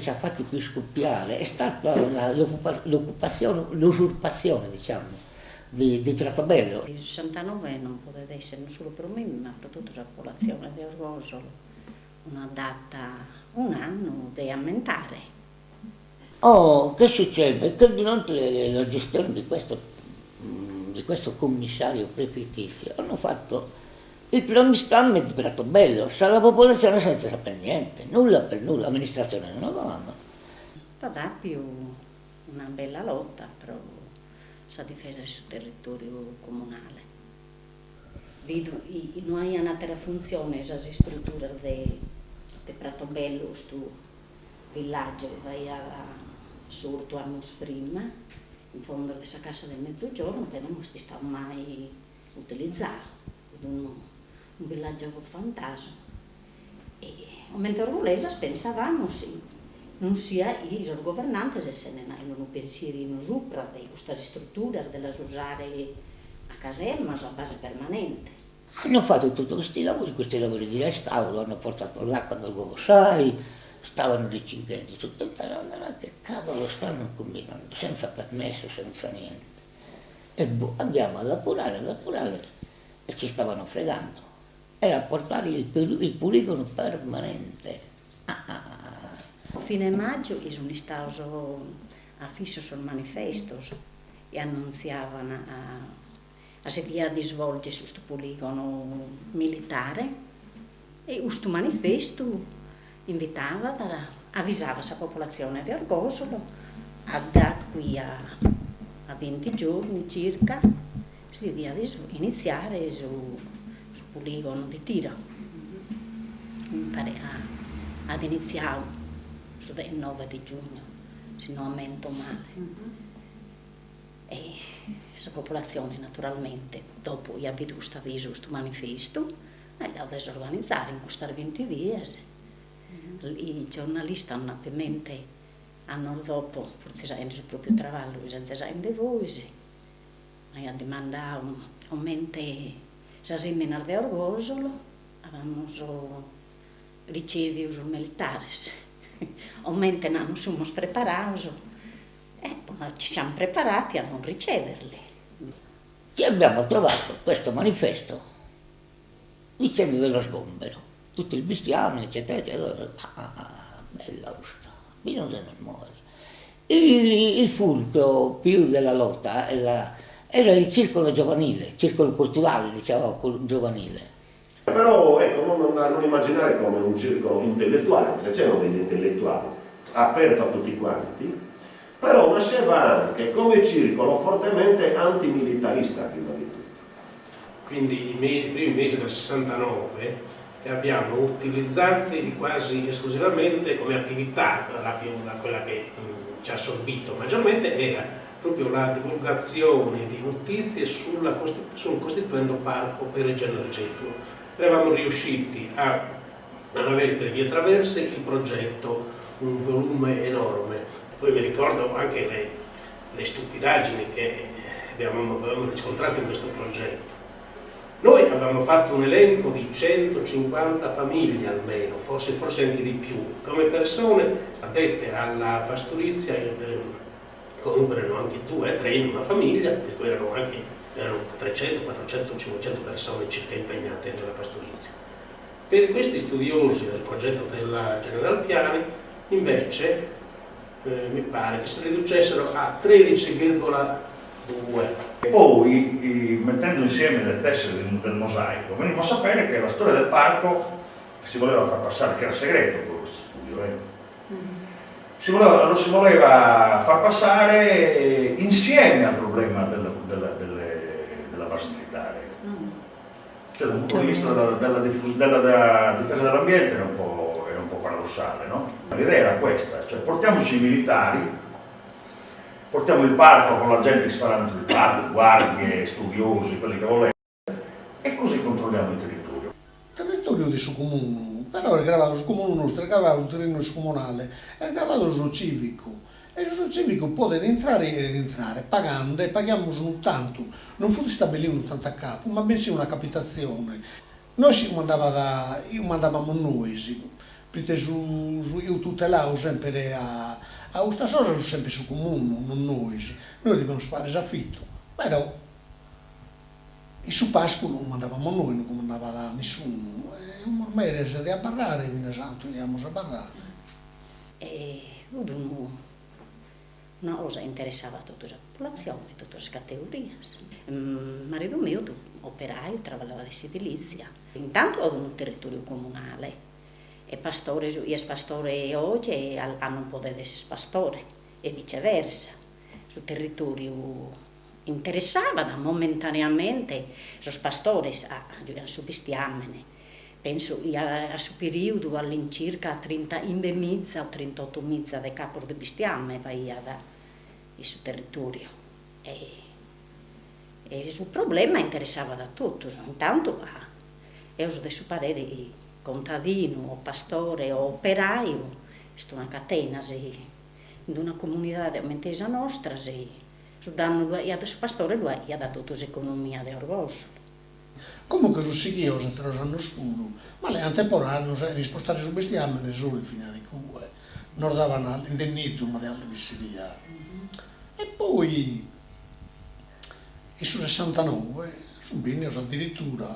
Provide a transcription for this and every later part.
che ci ha fatto più scoppiare è stata l'occupazione, l'usurpazione diciamo, di di Pratobello. Su sessantanove non podet essere non solu pro mimmi ma pro totu sa popolatzione de Orgosolo una data, un'annu de ammentare. Oh, che succede? Che durante la gestione di questo di questo commissario prefettizio hanno fatto il planiscame di Pratobello, sa la popolazione senza sapere niente, nulla per nulla, amministrazione non avevamo. B'at àpiu una bella lota pro sa difesa de su territòriu comunale. Bidu chi no aian àtera funtzione sas istruturas de de Pratobello, custu villàgiu chi faiat sortu annos prima, in fondo de sa Cassa del Mezzogiorno, che no est istadu mai utilizadu, fit unu villàgiu fantasma. E comente orgolesas pensavamus si non sia chi sos governantes esseren aende unu pensierinu supra de custas istruturas de las usare a casermas o a base permanente. Hanno fatto tutti questi lavori, questi lavori di restauro, hanno portato l'acqua dal Gogosai, stavano ricinghendo tutto il terreno, ma che cavolo stanno combinando, senza permesso, senza niente. E boh, andiamo ad appurare, ad appurare e ci stavano fregando. Era portare il il poligono permanente. Ah ah ah. A fine 'e màgiu chi sun istados afissos sos manifestos chi annuntziavan a si diat isvolger custu poligonu militare e custu manifestu invitavat, avisavat sa popolatzione de Orgosolo a da qui a a vinti giorni circa si diat initziare su su poligonu de tiro, mi paret at initziadu su deghenove de giugno, si no ammento male, e sa popolatzione naturalmente dopo chi at bidu custu avisu, custu manifestu, at leadu de s'organizare in custas vinti dies, i giornalistas no apo in mente annos dopo, fortzis aende su propriu traballu chi sezis aende vois, M'aiat dimandadu comente sas eminas de Orgosolo abamus riceviu sos militares, comente nos semus preparados, e ma ci siamo preparati a non riceverli. Ci abbiamo trovato questo manifesto dicendo dello sgombero, tutto il bestiame eccetera eccetera, ah bella custa, bisogna muovere. Il fulcro più della lotta era il circolo giovanile, il circolo culturale, diciamo, giovanile. Però ecco, non, non immaginare come un circolo intellettuale, perché c'erano degli intellettuali, aperto a tutti quanti, però nasceva anche come circolo fortemente antimilitarista prima di tutto. Quindi i mesi, i primi mesi del 69 li abbiamo utilizzati quasi esclusivamente come attività, la più, la, quella che mh, ci ha assorbito maggiormente era proprio la divulgazione di notizie sulla, sul costituendo parco per Gennargentu. Eravamo riusciti a, ad avere per vie traverse il progetto, un volume enorme. Poi mi ricordo anche le, le stupidaggini che abbiamo, avevamo riscontrato in questo progetto. Noi avevamo fatto un elenco di 150 famiglie almeno, forse, forse anche di più, come persone addette alla pastorizia, comunque erano anche due, tre in una famiglia, per cui erano anche erano 300, 400, 500 persone circa impegnate nella pastorizia. Per questi studiosi del progetto della General Piani, invece, eh, mi pare che si riducessero a 13,2. Poi, mettendo insieme le tessere del mosaico, venimmo a sapere che la storia del parco si voleva far passare, che era segreto poi questo studio, eh. Si voleva, lo si voleva far passare insieme al problema della, della, delle, della base militare. Cioè dal punto di vista della, della, della, della difesa dell'ambiente era un po', era un po' paradossale, no? L'idea era questa, cioè portiamoci i militari, portiamo il parco con la gente che si farà dentro il parco, guardie, studiosi, quelli che volete, e così controlliamo il territorio. Territoriu de su comunu, però est gravadu su comunu nostru, est gravadu su terrinu comunale, est gravadu su civicu, e su civicu podet intrare e cheret intrare, pagande, paghiamus unu tantu, non fut istabiliu unu tantu a capu, ma bensì una capitatzione. Nois si cumandabat, cumandabamus nois. Prite su su chi tuteladu sempre a a custas cosas fut sempre su comunu, non nois. Nois depiamus pagare s'afitu, però in su pasculu cumandavamus nois, non cumandavat nissunu, e 'umus meres de abarrare finas a cantu 'oliamus abarrare. E fut unu una cosa chi interessava totu sa populatzione, totu sas categorias. Maridu meu fut operaiu, traballavat in s'edilizia. Intantu 'at unu territoriu comunale e pastore su chi est pastore oe a non podet esser pastore e viceversa. Su territoriu Interessabat momentaneamente sos pastores a giughian su bistiamene, penso chi a su perìudu all'incirca trintachimbemiza o trintottomiza de capos de bistiame b'aiat in su territòriu e e su problema interessabat a totus, intantu a eo so de su parere chi contadinu o pastore o operaiu est una catena si in una comunidade comente sa nostra si Su dannu lu 'aiat su pastore lu 'aiat a totu s'economia de Orgòsolo. Comunque sun sighios ateros annos puru, ma leant temporanos a ispostare su bestiamene solu e finiat incue. Nos daban l'indennizu ma de allu chi siat. E poi in su sessantanoe sun bennios addirittura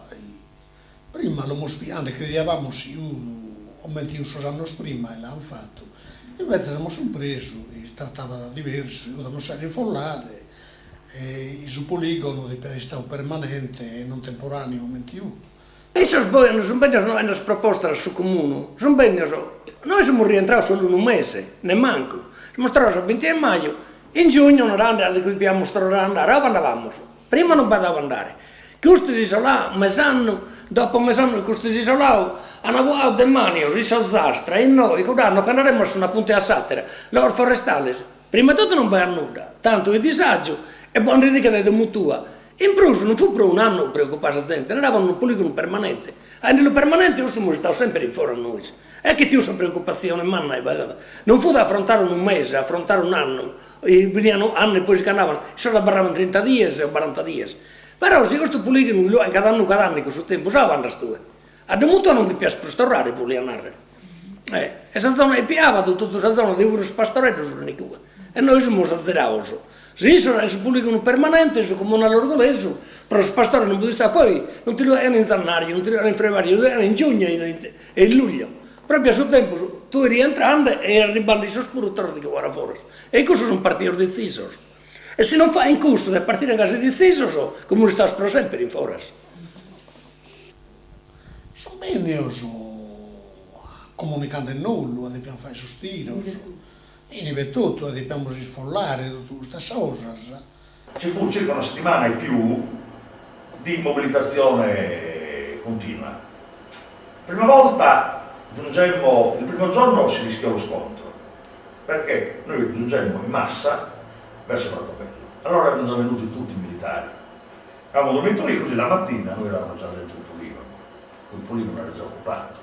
Prima l'amus pijande, crediavamus si 'ut comente in sos annos prima e l'an fatu, invetzes amus cumpresu chi si tratabat diversu, 'ut a nos fagher isfollare e su poligonu depiat istare permanente e non temporaneu comente 'ut. Issos poi cando sun bennios a nos propostas a su comunu, sun bennios, nois semus rientrados solu unu mese, nemmancu, semus torrados su binti 'e maju, in giugnu narande chi depiamus torrare a andare, a ube andavamus Prima non b'at a andare. Custu s'isolau mes'annu, dopo mes'annu chi custu s'isolau, an cuadu demanios in s'Ozastra, innoi, cudd'annu ch'andaremus a s'una punta e a s'atera, logos forestales, prima 'e totu non b'aiat nudda, tantu 'e disagiu e bo nde dicat de domu tua. In prus non fut pro un'annu preocupada sa zente, naraban unu poligonu permanente, aendelu permanente custu semus istados semper in fora nois. E chi tiu sa preocupatzione manna b'aiat, non fut a afrontare unu mese, a afrontare un'annu, Benian annu e poi si ch'andaban, issos abarraban trinta dies o baranta dies. Però si custu pulighinu lu cada annu cada annu in cussu tempus a ube andas tue? A domu tua non depias prus torrare, bolia narrer. Eh, e sa zona 'e Piabadu, totu sa zona de ube sos pastoreddos sun incue. E nois semus azeraos. Si issos an su puligonu permanente, su comunale orgolesu, pro sos pastores non podiat istare, poi non ti lu 'aian in zannarju, non ti lu 'aian in frevarju, lu 'aian in giugno e in luglio. Propriu a su tempus, tue rientrande e arribande issos puru torra ti che 'ogare a foras. E in cussu sun partidos detzisos. E si non faen cussu de partire gasi detzisos, semus istados pro semper in foras. Sun bennios comunicande nollu, a depian fagher sos tiros, inibe etotu, a depiamus isfollare totu custas cosas. Ci fu circa una settimana e più di mobilitazione continua. Prima volta giungemmo, il primo giorno si rischiò lo scontro, perché noi giungemmo in massa verso Pratobello. Allora erano già venuti tutti i militari. Avevamo dormito lì, così la mattina noi eravamo già dentro il poligono, il poligono era già occupato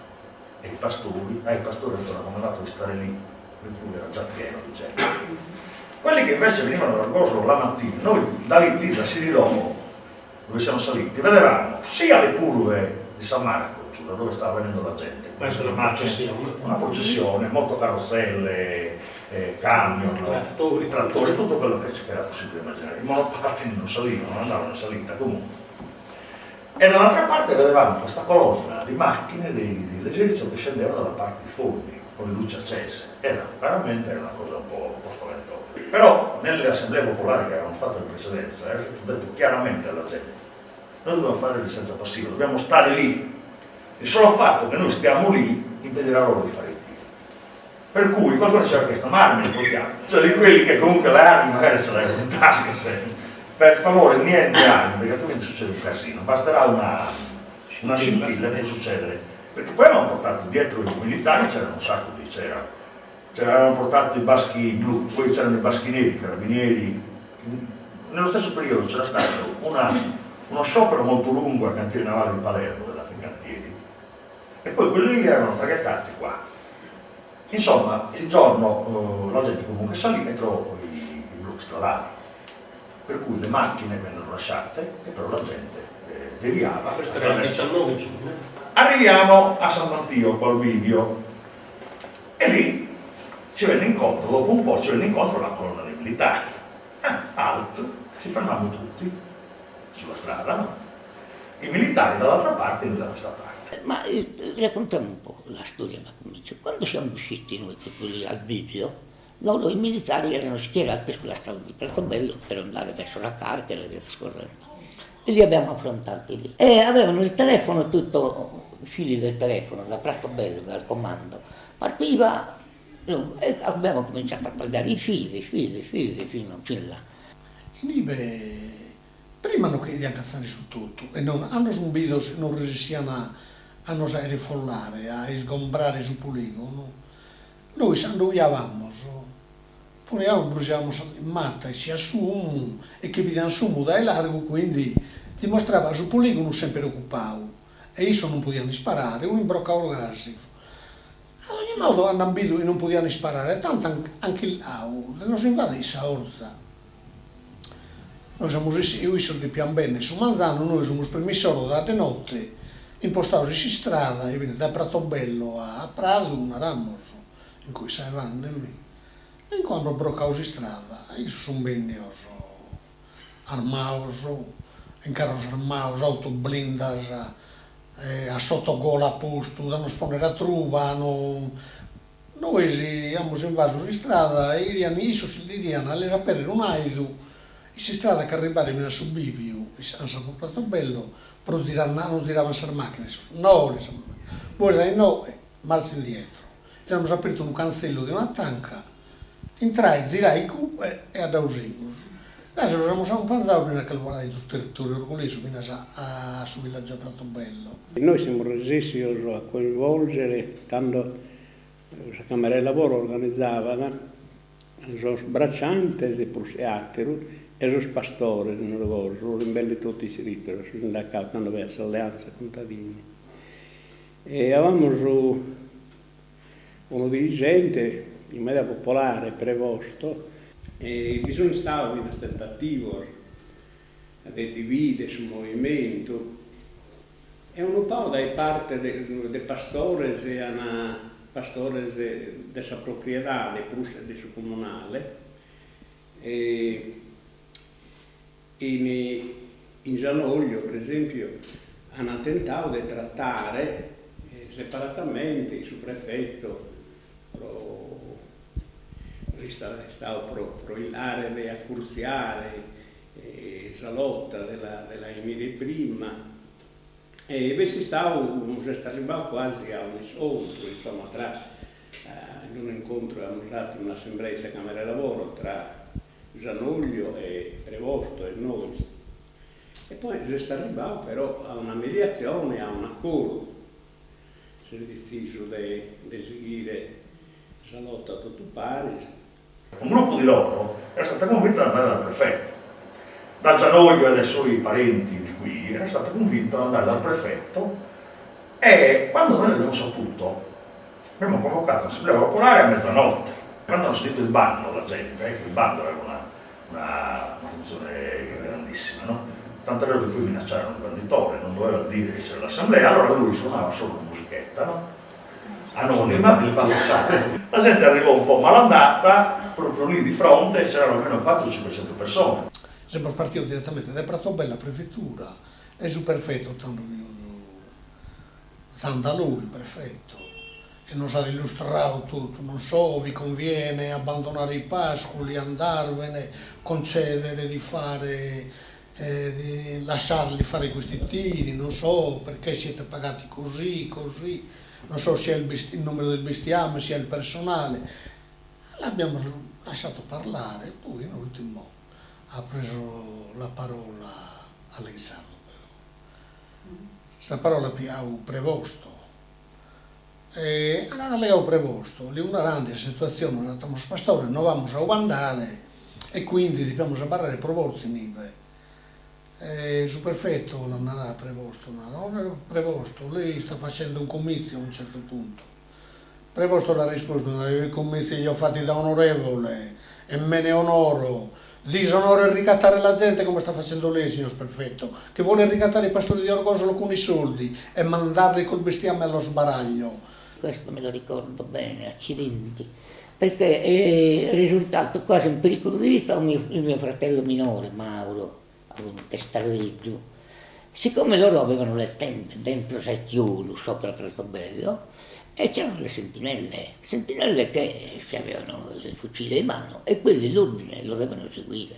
e i pastori, ai pastori hanno raccomandato di stare lì, per cui era già pieno di gente. Quelli che invece venivano da Orgosolo la mattina, noi da lì, lì da Silidomo, dove siamo saliti, vedevamo sia le curve di San Marco, giù da dove stava venendo la gente, Questa è una processione. Una processione, motocarrozzelle, eh, camion, trattori, trattori, tutto quello che era possibile immaginare. I monopattini non salivano, non andavano in salita comunque. E dall'altra parte vedevamo questa colonna di macchine dell'esercito che scendeva dalla parte di Forni, con le luci accese. Era veramente era una cosa un po' spaventosa. Però nelle assemblee popolari che avevamo fatto in precedenza era stato detto chiaramente alla gente noi dobbiamo fare resistenza passiva, dobbiamo stare lì. Il solo fatto che noi stiamo lì impedirà loro di fare i tiri. Per cui qualcuno ci aveva chiesto, ma armi ne portiamo? Cioè di quelli che comunque le armi magari ce le avevano in tasca sempre. Per favore niente armi, perché altrimenti succede un casino. Basterà una, una scintilla e può succedere. Perché poi avevano portato dietro i militari, c'erano un sacco di... c'era, cioè avevano portato i baschi blu, poi c'erano i baschi neri, i carabinieri. Nello stesso periodo c'era stato una, uno sciopero molto lungo al cantiere navale di Palermo della Fincantieri e poi quelli lì erano traghettati qua. Insomma, il giorno eh, la gente comunque salì e trovò i, i blocchi stradali, per cui le macchine vennero lasciate e però la gente eh, deviava. Questo era il 19 giugno. Arriviamo a Sant'Antioco, al bivio. E lì ci venne incontro, dopo un po' ci venne incontro la colonna dei militari. Ah, alt, ci fermammo tutti sulla strada, no? I militari dall'altra parte e noi da questa parte. Ma eh, raccontiamo un po' la storia, ma comincio. Quando siamo usciti noi proprio lì al bivio, loro i militari erano schierati sulla strada di Pratobello per andare verso la Carchera e via discorrendo. E li abbiamo affrontati lì. E avevano il telefono tutto, i fili del telefono da Pratobello, dal comando. Partiva e abbiamo cominciato a tagliare i fili, i fili, i fili, fino, fin là. Inibe prima non cherian catzare su totu e non a nos bidos non resissian a nos aere follare, a isgombrare su poligonu. Nois cando 'iavamus poniamus brusiamus sa mata essiat s'umu e chi bidian s'umu dae largu quindi dimostrava su poligonu sempre ocupau e issos non podian isparare, unu imbroccau gasi. Ad ogni modo cando an bidu chi non podian isparare tantu an chircau de nos invadere sa 'orza. Nois amus essiu, issos depian bennere su manzanu, nois semus primiss'ora da de notte, impostaos in s'istrada chi benit dae Pratobello a Pradu, naramus, in cussa 'e Vandemi, e in cando broccau s'istrada, issos sun bennios armaos, in carros armaos, autoblindas, a sottogola a postu de nos ponnere a truba, no Nois amus invasu s'istrada e 'idian issos 'idian a lis aperrer un'aidu in s'istrada che arribbare fin'a su biviu a Pratobello pro zirare non ziraban sas macchinas issos no lis amus nadu bois dae inoghe marcia indietro lis amus apertu unu cantzellu de una tanca intrai zirai cue e a dau semus gasi los amus acumpanzados finas a che los falare intro su territoriu orgolesu finas a su villaggiu 'e Pratobello. Nois semus resessios a coinvolgere cando Sa Camera del Lavoro organizabat sos bracciantes prus che àteru e sos pastores in Orgosolo, belle totu iscritos a su sindacadu, tando fiat s'Alleanza Contadini. E avamus unu dirigente in manera popolare, Prevosto, E bi sun istados finas tentativos de divider su movimentu E unu pagu dae parte de pastores an pastores de sa propriedade prus de su comunale e in in Gianoglio per esempio an tentadu de tratare separatamente su prefetto pro istadu pro pro 'illare de acurtziare sa lotta de la de la 'enire prima e b'est istadu s'est arribbadu quasi a un'iscontru insomma tra in unu incontru chi amus fatu in un'assemblea in sa Camera 'e Lavoro tra Gianoglio e Prevosto e nois e poi s'est arribbadu però a una mediatzione a un'acordu s'est detzisu de de sighire sa lotta totu paris Un gruppo di loro era stato convinto ad andare dal prefetto. Da Gianoglio e dai suoi parenti di qui era stato convinto ad andare dal prefetto e quando noi l'abbiamo saputo abbiamo convocato l'assemblea popolare a mezzanotte. Quando hanno sentito il bando la gente, ecco il bando aveva una, una, una funzione grandissima, no? Tanto è vero che poi minacciarono il banditore, non doveva dire che c'era l'assemblea, allora lui suonava solo una musichetta, no? Anonima. Il ballo sacro. La gente arrivò un po' malandata, proprio lì di fronte c'erano almeno 400-500 persone. Semus partidos diretamente dae Pratobello a prefettura e su prefetto tando fiat Zandalù, il prefetto, e nos at illustradu totu, non so, vi conviene abbandonare i pascoli, andarvene, concedere di fare di lasciarli fare questi tiri, non so perché siete pagati così, così, non so sia il il numero del bestiame sia il personale. L'abbiamo lasciato parlare, poi in ultimo ha preso la parola Alessandro però. Sa parola at pigadu Prevosto e at allegadu Prevosto, li narande sa situazione, naramus pastores no b'amus a ube andare e quindi depiamus abarrare pro fortza inibe. E su prefetto l'at naradu a Prevosto, narat, Prevosto, lei sta facendo un comizio a un certo punto. Prevosto l'at rispostu, narat, io i comizi li ho fatti da onorevole e me ne onoro, disonoro è ricattare la gente come sta facendo lei, signor prefetto, che vuole ricattare i pastori di Orgosolo con i soldi e mandarli col bestiame allo sbaraglio. Questo me lo ricordo bene, accidenti, perché è risultato quasi un pericolo di vita il mio fratello minore, Mauro, un testareddu, siccome loro avevano le tende dentro s'archiolu sopra Pratobello e c'erano le sentinelle, sentinelle che si avevano il fucile in mano e quelli l'ordine lo devono seguire.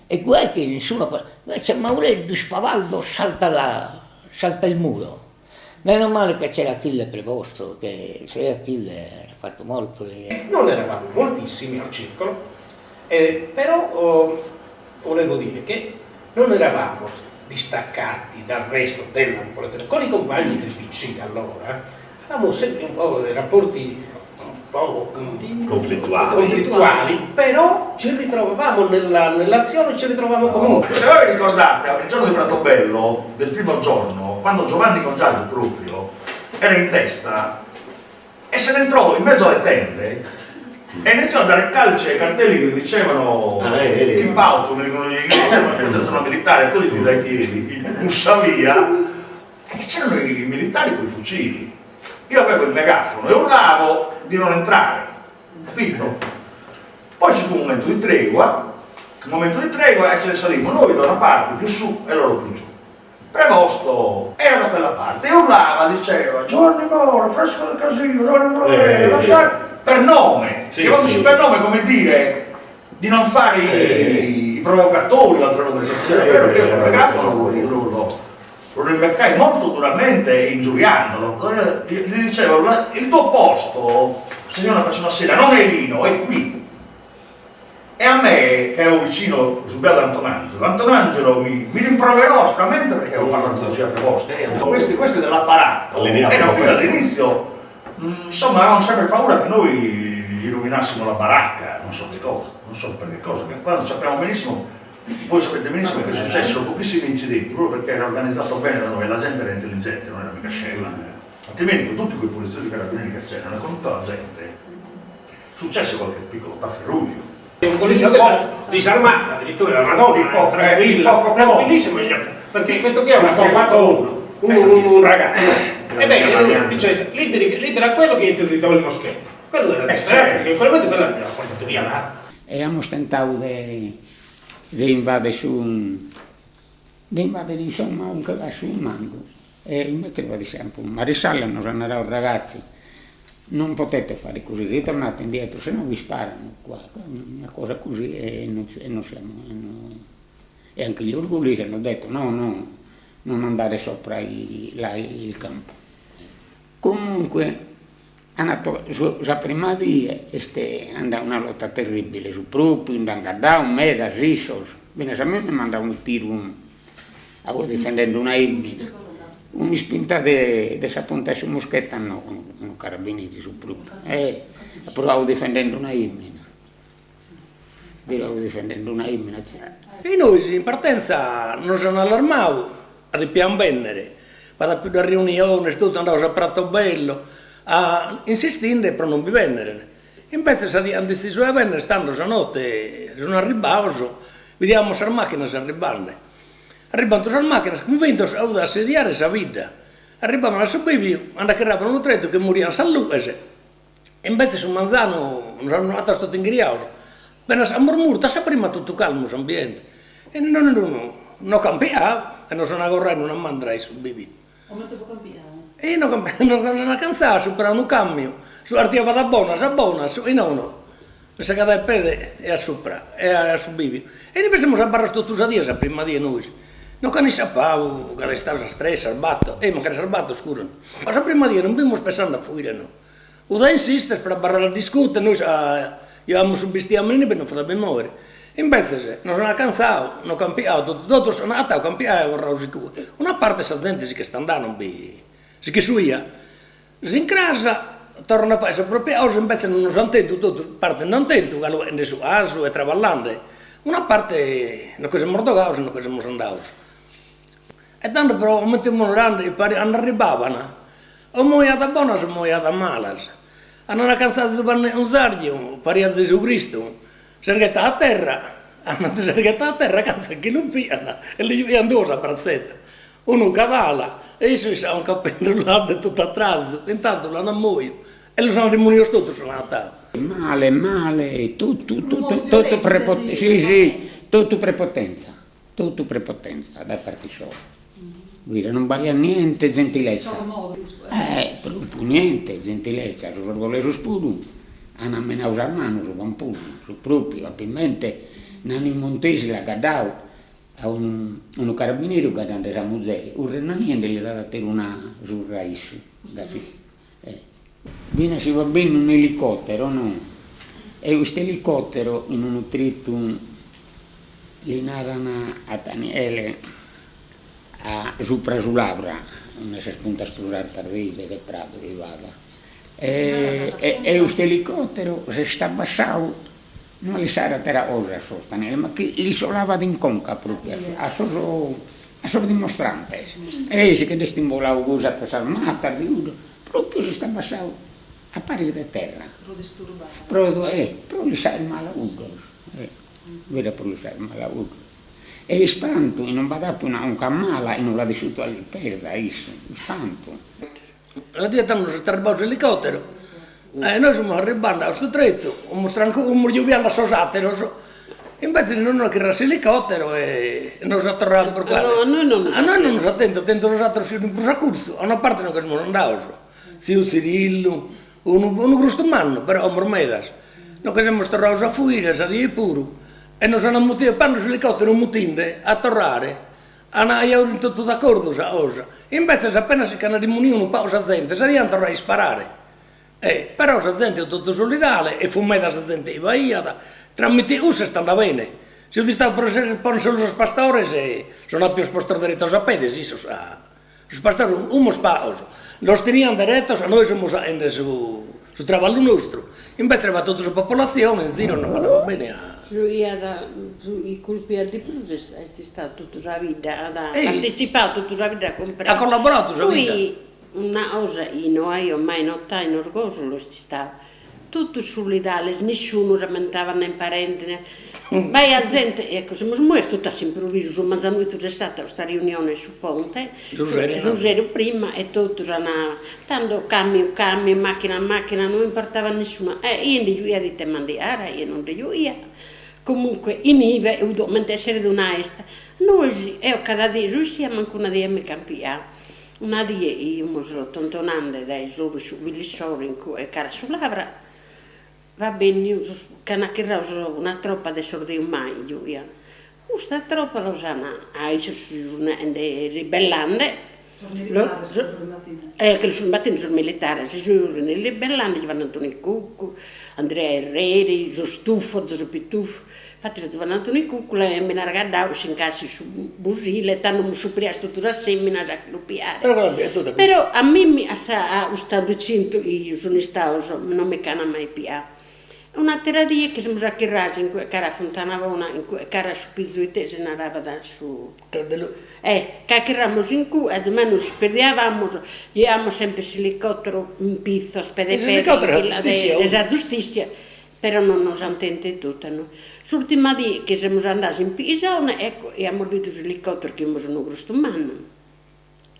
E guai che nessuno, invece Maureddu spavaldo salta la, salta il muro. Meno male che c'era Achille Prevosto, che se Achille ha fatto molto. Non eravamo moltissimi al circolo, eh, però oh, volevo dire che non eravamo distaccati dal resto della popolazione. Con i compagni del PC allora avevamo sempre un po' dei rapporti un po' conflittuali, conflittuali però ci ritrovavamo nella, nell'azione, ci ritrovavamo comunque. Se voi ricordate, il giorno di Pratobello, del primo giorno, quando Giovanni Congialdi proprio era in testa e se ne entrò in mezzo alle tende e iniziò a dare calci ai cartelli che dicevano ah, eh, eh. keep out, come dicono gli inglesi, questa è zona militare, togliti dai piedi, bussa via. E c'erano i militari con i fucili. Io avevo il megafono e urlavo di non entrare, capito? Poi ci fu un momento di tregua, un momento di tregua e ce ne salimmo noi da una parte più su e loro più giù. Prevosto era da quella parte e urlava, diceva Giovanni Moro, fresco del casino, Giovanni Moro, eh, lasciare per nome, sì, chiamandoci sì. per nome come dire di non fare i, i provocatori o altre robe del genere, è vero che io col megafono lo, lo, lo rimbeccai molto duramente ingiuriandolo, gli dicevo il tuo posto, se sei una persona seria, non è lì, no, è qui. E a me, che ero vicino su Beato Antonangelo, Antonangelo mi, mi rimproverò aspramente perché avevo parlato così a Prevosto. Questi, questi dell'apparato erano fin dall'inizio, mm, insomma, avevano sempre paura che noi gli rovinassimo la baracca, non so che cosa, non so per che cosa, perché quando sappiamo benissimo, voi sapete benissimo che successero pochissimi incidenti, proprio perché era organizzato bene da noi, la gente era intelligente, non era mica scema. Altrimenti con tutti quei poliziotti carabinieri che c'erano, con tutta la gente, successe qualche piccolo tafferuglio. Un poliziotto disarmato, addirittura era una donna, eh, tranquilla, poco, tranquillissimo, perché questo qui aveva trovato uno, un, un, un ragazzo. Ebbene, dice, liberi, libera quello che ti ridò il moschetto. Quello era eh, disperato, perché in quel momento quello l'aveva portato via là. E amus tentadu de de invadere su de invadere insomma un su un mangu e invece ad esempio un maresciallo nos at naradu ragazzi non potete fare così, ritornate indietro, se no vi sparano qua, una cosa così e non, e non siamo, e, no. e anche gli orgogliosi hanno detto no, no, non andare sopra i, là, il campo. Comunque, sa prima die est andada una lotta terribile, su propriu, nd'ant caddadu medas issos, finas a mei mi m'ant dadu unu tiru ago difendende una 'emina, un'ispinta de de sa punta 'e su moschetto no, unu carabinieri su propriu, e apo proadu difendende una 'emina, proadu difendende una 'emina. E nois in partenza nos an allarmadu ca depian bennere, b'at apidu riuniones, totu andados a Pratobello, a insistinde pro non bi benneren. Imbetzes sa die an detzisu 'e bennere, tando sa note sun arribbados, bidiamus sas machinas arribbande. Arribbant sas machinas, cunvintos a assediare sa bidda. Arribbaban a su biviu, and'achirraban unu tretu chi morian sas lughes, e imbetzes su manzanu nos an agattados totu inghiriados. Apenas amus murtu a sa prima totu calmu s'ambiente, e donn'unu no campiau e nos an agorradu in una mandra 'e su biviu. Comente fut campiau? E no nos an acantzadu supra unu camiu, su artiabat a bonas a bonas, e nono, segada 'e pede e a supra, e a su biviu. E inube semus abarrados totu sa die, sa prima die nois. No ch'an isciapadu, ca est istadu sas tres, sas bator, e mancari sas bator scuru. Ma sa prima die non bimus pessande a fuire no. Fut a insister pro abarrare a discutere, nois juamus su bistiamene inube non fut a bi moere. Imbetzes nos an acantzadu, no campiadu, totu totus an agatadu campiadu e abarrados incue. Una parte sa zente si ch'est andada, non bi si che suia. S'incras torran a fagher sa propria cosa, imbetzes non nos an tentu totus, parte nd'an tentu, galu 'ende su 'asu e traballande, una parte no che semus dogados e no che semus andados. E tando però comente fut narende cando arribbaban o moiadas bonas o moiadas malas. An acantzadu Zubanne Unzarju, pariat Zesu Cristu, s'est ghetadu a terra, s'est ghetadu a terra cantzat chi lu fiat e li giughian duos a bratzetto. Unu cada ala e issu a unca pendulande totu a trazu, intantu l'an moiu e los an remunios totus s'an atau. Male male totu totu totu prepotenza si si totu prepotenza totu prepotenza dae parte issoro mira non b'aiat niente gentilezza eh propriu niente gentilezza sos orgolesos puru an menadu sas manos pampusu su propriu apo in mente Nanni Montesi l'at gaddadu A unu unu carabineri gaddande sa muzere, urrenanie nde li dat ateruna surra a issu, gasi eh. Finas si b'at benniu un'elicottero no, e custu elicottero in unu tretu li naran a Daniele a supra su Lavra, una 'e sas puntas prus artas de ibe de Pradu li b'at, e e custu elicottero s'est abbassadu No li saret atera cosa a sos Daniele, ma chi li solabat in conca propriu a sos a sos dimostrantes, e si che nd'est imbolau gosi a totu sas matas de cuddu, propriu s'est abbassadu a paris de terra. Pro disturbare. Pro eh pro lis fagher male a cuddos, eh fiat pro lis fagher male a cuddos. E ispantu, non b'at apiu una conca mala e non l'at isciutu a li perda issu, ispantu. Una die tando est arribadu s'elicotteru e nois semus arribende a custu tretu, 'imus 'imus giubiende a sos ateros, imbetzes nonnu at chirradu s'elicottero e nos at torradu a imburcare. A nois non A nois non nos at tentu, at tentu sos ateros chi fin prus acurtzu, a una parte nos che semus andados, tziu Tzirillu, unu unu grustu mannu, però 'imus medas, nos che semus torrados a fuire sa die puru e nos an mutidu, e tando s'elicotteru mutinde a torrare An aiaus in totu d'acordu sa cosa, imbetzes apenas si ch'an rimuniu unu pagu sa zente sa diant torrai a isparare. E però sa zente 'ut totu solidale e fut meda sa zente chi b'aiat, tramite cussu est andada bene. Si 'ut istadu pro ponni solu sos pastores son apios postos deretos a pedes issos a sos pastores 'umus pagos, los tenian deretos, nois semus 'aende su su traballu nostru, imbetzes b'at totu sa popolatzione in ziru non b'andabat bene a. Su chi at su chi colpiat de prus est istadu totu sa bidda, at partecipadu totu sa bidda cumpresa. At collaboradu sa bidda. Poi una cosa chi no aio mai notadu in Orgosolo est istadu Totus solidales, nisciunu ramentabat nen parente ne. B'aiat zente, ecco, semus moios totu a s'improvvisu, su manzanu chitto est stata custa riunione in su ponte, su sero prima e totus an, tando camiu camiu, macchina macchina, no importabat nisciunu, e chie nde giughiat ite mandiare, chie non nde giughiat, comunque inibe 'ut comente esseret una 'esta, nois, eo cada die so 'essia mancu una die mi ch'an pijadu Una die 'imus tontonande dae s'oru 'e su Pilissoro in cue cara a su Lavra, b'at benniu sos ch'an achirrau una tropa de sos de Umagliu 'ian. Custa tropa los an a issos si sun ende ribellande, Sos militares si sun battinde. Eh che los sun battinde sos militares, si sun ribellande Giovanni Antoni Cuccu, Andrea Erreri, sos Tuffos, Giuseppe Tuffo Infatti Giovanni Antoni Cuccu l'aiat bene argaddau s'incassi su busile e tando mus suprias totu sas seminas a lu piare. Però a mimmi a sa a custa recintu chi sun istados non mi ch'an mai piau. Un'atera die che semus achirrados in cue cara a Funtana Bona, in cue cara a su Pizu ite si narabat su Eh, che achirramus in cue, azummai nos isperdiavamus, giuiamus sempre s'elicottero in pizos pede pede de sa giustissia Però non nos ant tentu totu a nois. S'urtima die chi semus andados in Pisone, ecco, e amus bidu s'elicottero chi 'imus unu grustu mannu,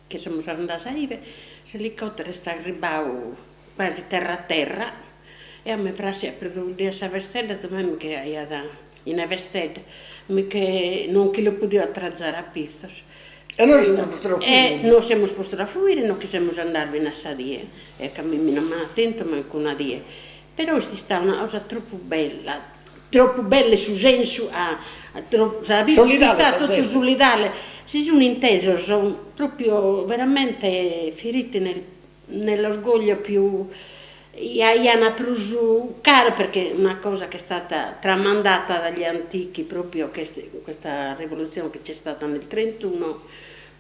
che semus andados a 'ider, s'elicottero est arribbadu quasi terra terra, e a mi praxiat prus sa vestedda, azummai mi che aiat una vestedda, mi che non che lu podio atrazare a pizos. E nos semus postos a fuire. E nos semus postos a fuire e no che semus andados fin'a sa die, ecco a mimmi non m'ant tentu mancu una die Però est istada una cosa tropu bella, tropu bella in su sensu a sa bidda est istada totu solidale, si sun intesos propriu veramente feriti nel nell'orgoglio più aian prus caru perché una cosa che è stata tramandata dagli antichi proprio che est questa rivoluzione che c'è stata nel trentuno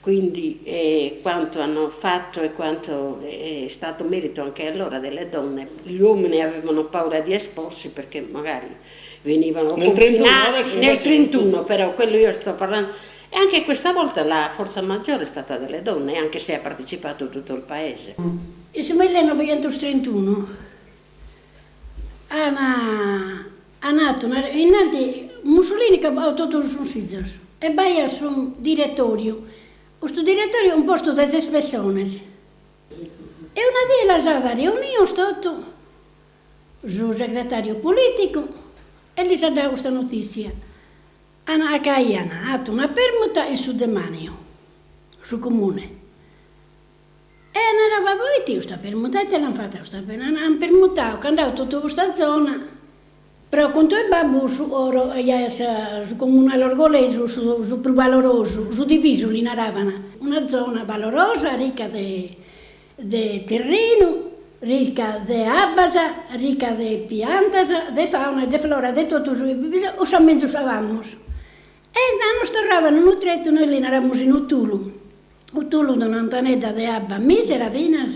Quindi quanto hanno fatto e quanto è stato merito anche allora delle donne, gli uomini avevano paura di esporsi perché magari venivano Nel 31, adesso nel invece 31 però, quello io sto parlando, e anche questa volta la forza maggiore è stata delle donne, anche se ha partecipato tutto il paese. In su millenovecentostrintunu an an 'atu una innanti Mussolini ch'at boau totus sos fizos e b'aiat su direttoriu. Custu diretòriu cumpostu de ses pessones. E una die las at reunios totu su segretàriu polìticu e lis at dadu custa notìssia, an ca aian atu una permuta in su demàniu, su comune. E at naradu, ma poite custa permuta, ite l'an fata custa permuta, an permutadu ca an dadu totu custa zona Pro contu 'e babbu su oro ja est su comunale orgolesu su su prus valorosu, su divisu li naraban, una zona valorosa ricca de de terrinu, ricca de abbas, ricca de piantas, de fauna e de flora, de totu su chi bi fit, cussa menzus abamus. E nos torraban unu tretu, nois li naramus in Utulu, Utulu de un'antanedda de abba misera finas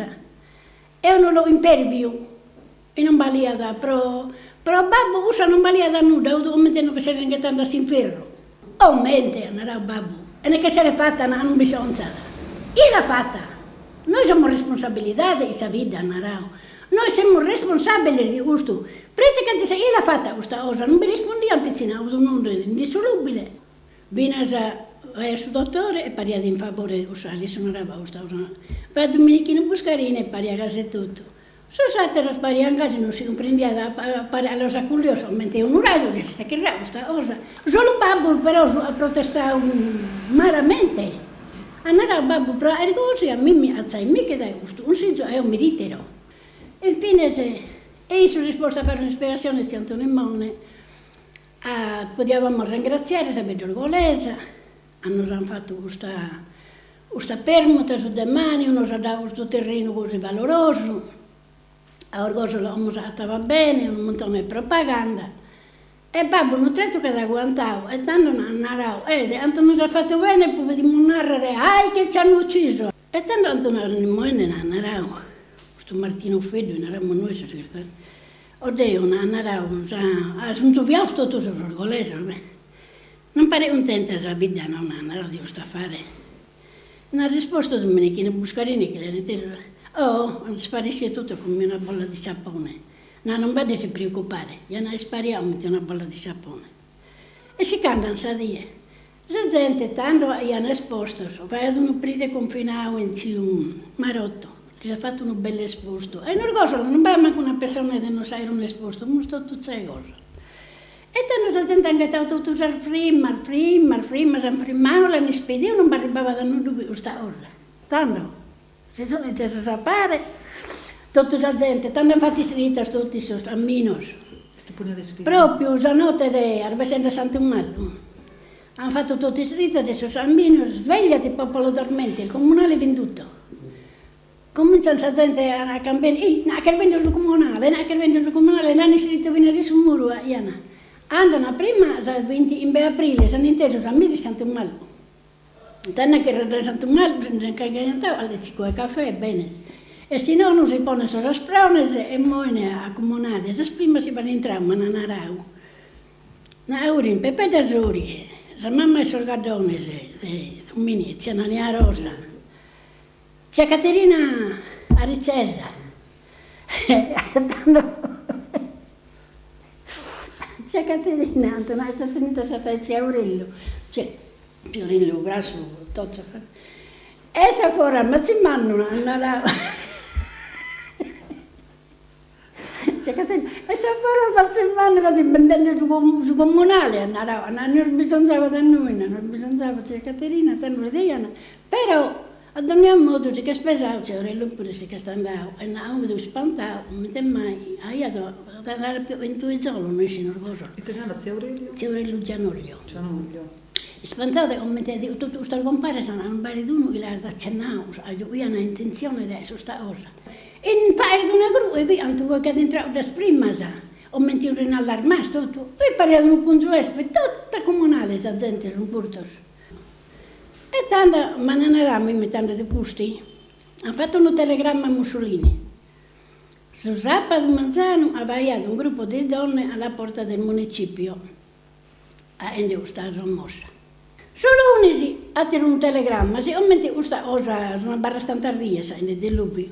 e unu logu imperviu E non baliat pro pro babbu cussa non baliat a nudda, fut comente nos ch'esseren ghetende a s'inferru. Comente, at naradu babbu, e ne ch'esseret fata non bisonzat. Chie l'at fata? Nois amus responsabilidade in sa bidda, at naradu. Nois semus responsabiles de custu. Prite ca chie l'at fata custa cosa? Non bi rispondian pitzinna, fut unu indissolubile. Finas a su dotore e pariat in favore de cussa, issu narabat custa cosa. B'at Dominichinu Buscarini e pariat gasi etotu. Sos àteros pariant gasi non si cumprendiat a los acullios comente unu raju chi s'est chirradu custa cosa. Solu babbu però at protestadu malamente. At naradu babbu pro aer gosi a mimmi atzaimicche dae custu cunsìgiu eo mi ritiro. Infines e issu s'est postu a fàghere un'ispiegassione tziu Antoni Monne a podiavamos ringratziare sa bidda orgolesa a nos an fatu custa Custa permuta su demàniu nos at dadu custu terrinu gosi valorosu, a Orgòsolo amus ataba bene, unu muntone de propaganda, e babbu unu tretu ch'at aguantadu e tando at naradu, Eh, antu nos at fatu bene e podimus nàrrere, ahi che ci hanno ucciso! E tando Antoni Moenne at naradu, custu Martino Feddu, naramus nois su segretàriu, Oddeu, at naradu, sunt giubiados totu sos orgolesos, beh. Non paret cuntenta sa bidda no at naradu de custu afare. N'at rispostu Domenichino Buscarini chi l'aiat intesu, Oh, sparisce tutto come una bolla di sapone. No, non b'at de si preocupare, ja n'at ispariadu comente una bolla di sapone. E si ch'andan sa die. Sa zente tando aian espostos, b'aiat unu pride confinadu in tziu Marotto, lis at fatu unu bellu espostu. E in Orgosolo non b'aiat mancu una pessone de nos aer unu espostu, fimus totu tzegos. E tando sa zente an ghetadu totu sas frimmas, frimmas, frimmas, an frimmadu, l'an ispedidu, non b'arribabat a nuddu pius custa cosa. Tando si sun intesos a pare totu sa zente, tando an fatu iscritas totu sos amminos. Propriu sa note de arbessende a Santu Mallu an fatu totu iscritas e sos amminos, svegliati popolo dormente, il comunale venduto. Comintzan sa zente a cambiare, ih, na ch'est bennidu su comunale, na ch'est bennidu su comunale, nd'an iscritu finas in su muru, aian. Andan prima sa bintighimbe aprile s'an intesu sa missa 'e Santu Malcu. Tando chi dae Santu Malcu si nd'an caglientadu a lezzicu 'e caffè e benes. E si nono si ponen sos asprones e moen a comunale. Sas primas chi b'an intradu m'an naradu, Na Urin, Pepedda Sori, sa mama 'e sos gaddones de Domini, tzia Nania Rosa, Tzia Caterina Aritzesa, tando tzia Caterina ant nau est tenuta sa festa tzia Aurellu, tzia Aurellu grassu totu, e sa fora ma tziu mannu at narau tzia Caterina, e sa fora ma tziu mannu ca fit bendende su su comunale at narau, nos bisonzabat a nois, nos bisonzabat tzia Caterina, tando ridian, però A dogna modu si ch'est pesau tziu Aurellu puru si ch'est andau e nau mi fui spantau comente mai aiat andare più in tui solu no isci in Orgosolo. Ite si narat tziu Aurelio? Tziu Aurellu Gianoglio. Gianoglio. Ispantau de comente diu totu custos compares non b'aiat unu chi l'aiat accennau, aian intentzione de ai custa cosa. In paret una grue fiant ue ch'at intrau das primas, comente unu in allarmas totu, fit pariat unu punzu 'e espe, tota comunale sa zente sun curtos. E tando m'an naradu, mimmi tando de pusti, an fatu unu telegramma a Mussolini. Su sàpadu manzanu b'aiat un gruppo di donne alla porta del municipio aende custa sommossa. Su lunis àteru unu telegramma, si comente custa cosa sun abarradas tantas dies aende dillùbiu.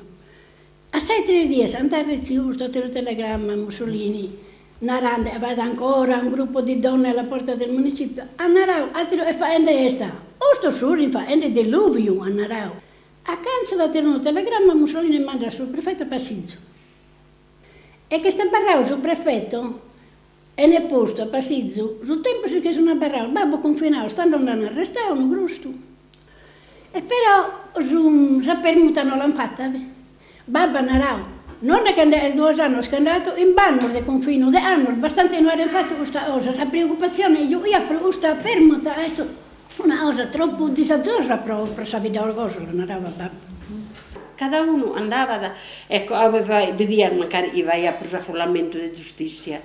A sa 'e tres dies ant arretziu custu àteru telegramma a Mussolini narande b'at ancora un gruppo di donne alla porta del municipio, at narau àteru e faende esta. Custos sunt faende delùviu, at naradu. Acantzat ateru unu telegramma Mussolini mandat su prefeto a passizu. E ch'est abarradu su prefeto 'ene postu a passizu su tempus chi sun abarrados babbu cunfinados tando nd'an arrestadu unu grustu e però su sa permuta no l'an fata babbu at naradu non che nd'est duos annos che nd'at chimb'annos de cunfinu de annos bastante no aren fatu custa cosa sa preocupatzione giughiat pro custa permuta est una cosa tropu disazosa pro pro sa vida Orgosolo narabat babbu. Cada unu andabat, ecco, a ue bidiat mancari chi b'aiat prus afollamentu de giustissia,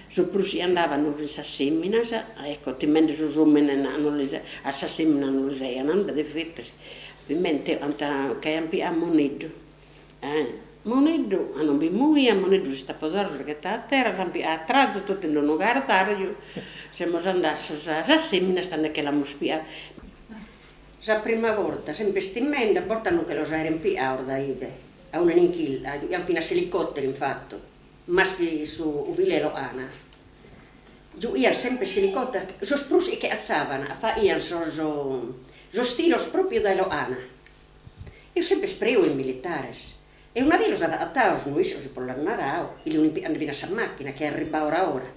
su prus chi andaban fin sas seminas, ecco, timende sos omines a non lis, a sas seminas non lis aian nudda de fettis, pimente ant, ch'aian pigadu Moneddu, eh, Moneddu a non bi moiat, Moneddu s'est appoggiadu, s'est ghettadu a terra, l'an pigadu a trazu totu in unu cardarju, semus andados a sas seminas tando che l'amus pigadu. Sa prima borta, sempre timende, a bortas non che los aeren piados dae ibe, a una ninchilla, giughian finas s'elicottero in fattu, maschi su ovile 'e Loana. Giughian sempre s'elicottero, sos prus chi che atzaban, faghian sos sos tiros propriu dae Loana. Eo sempre ispreo 'e militares, e una die los at agatados, no isco si bos l'at naradu, chi li 'unin pigande finas sa macchina, chi est arribbadu ora ora.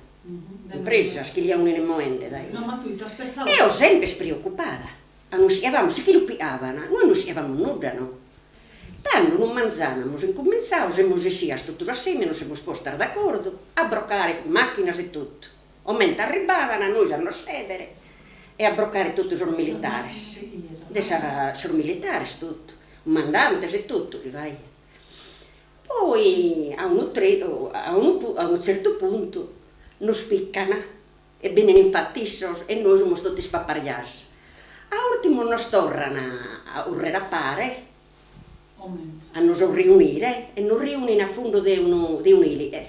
Impresas chi li 'unin moende dae Eo sempre preocupada, a no ischiavamus si chi lu pigaban, nois no ischiavamus nudda no. Tando unu manzanu amus incumintzadu, semus essias totus assieme, nos semus postas d'acordu a brocare macchinas e totu, comente arribbaban nois a nos sedere e a brocare totu sos militares, de sa sos militares totu, cumandantes e totu chi faghian. Poi a unu tretu, a unu a unu zertu puntu nos piccan e benen infattu issos e nois semus totu ispaparjadas. A urtimu nos torran a currer a pare, a nos riunire e nos riunin a fundu de unu de un'ilighe.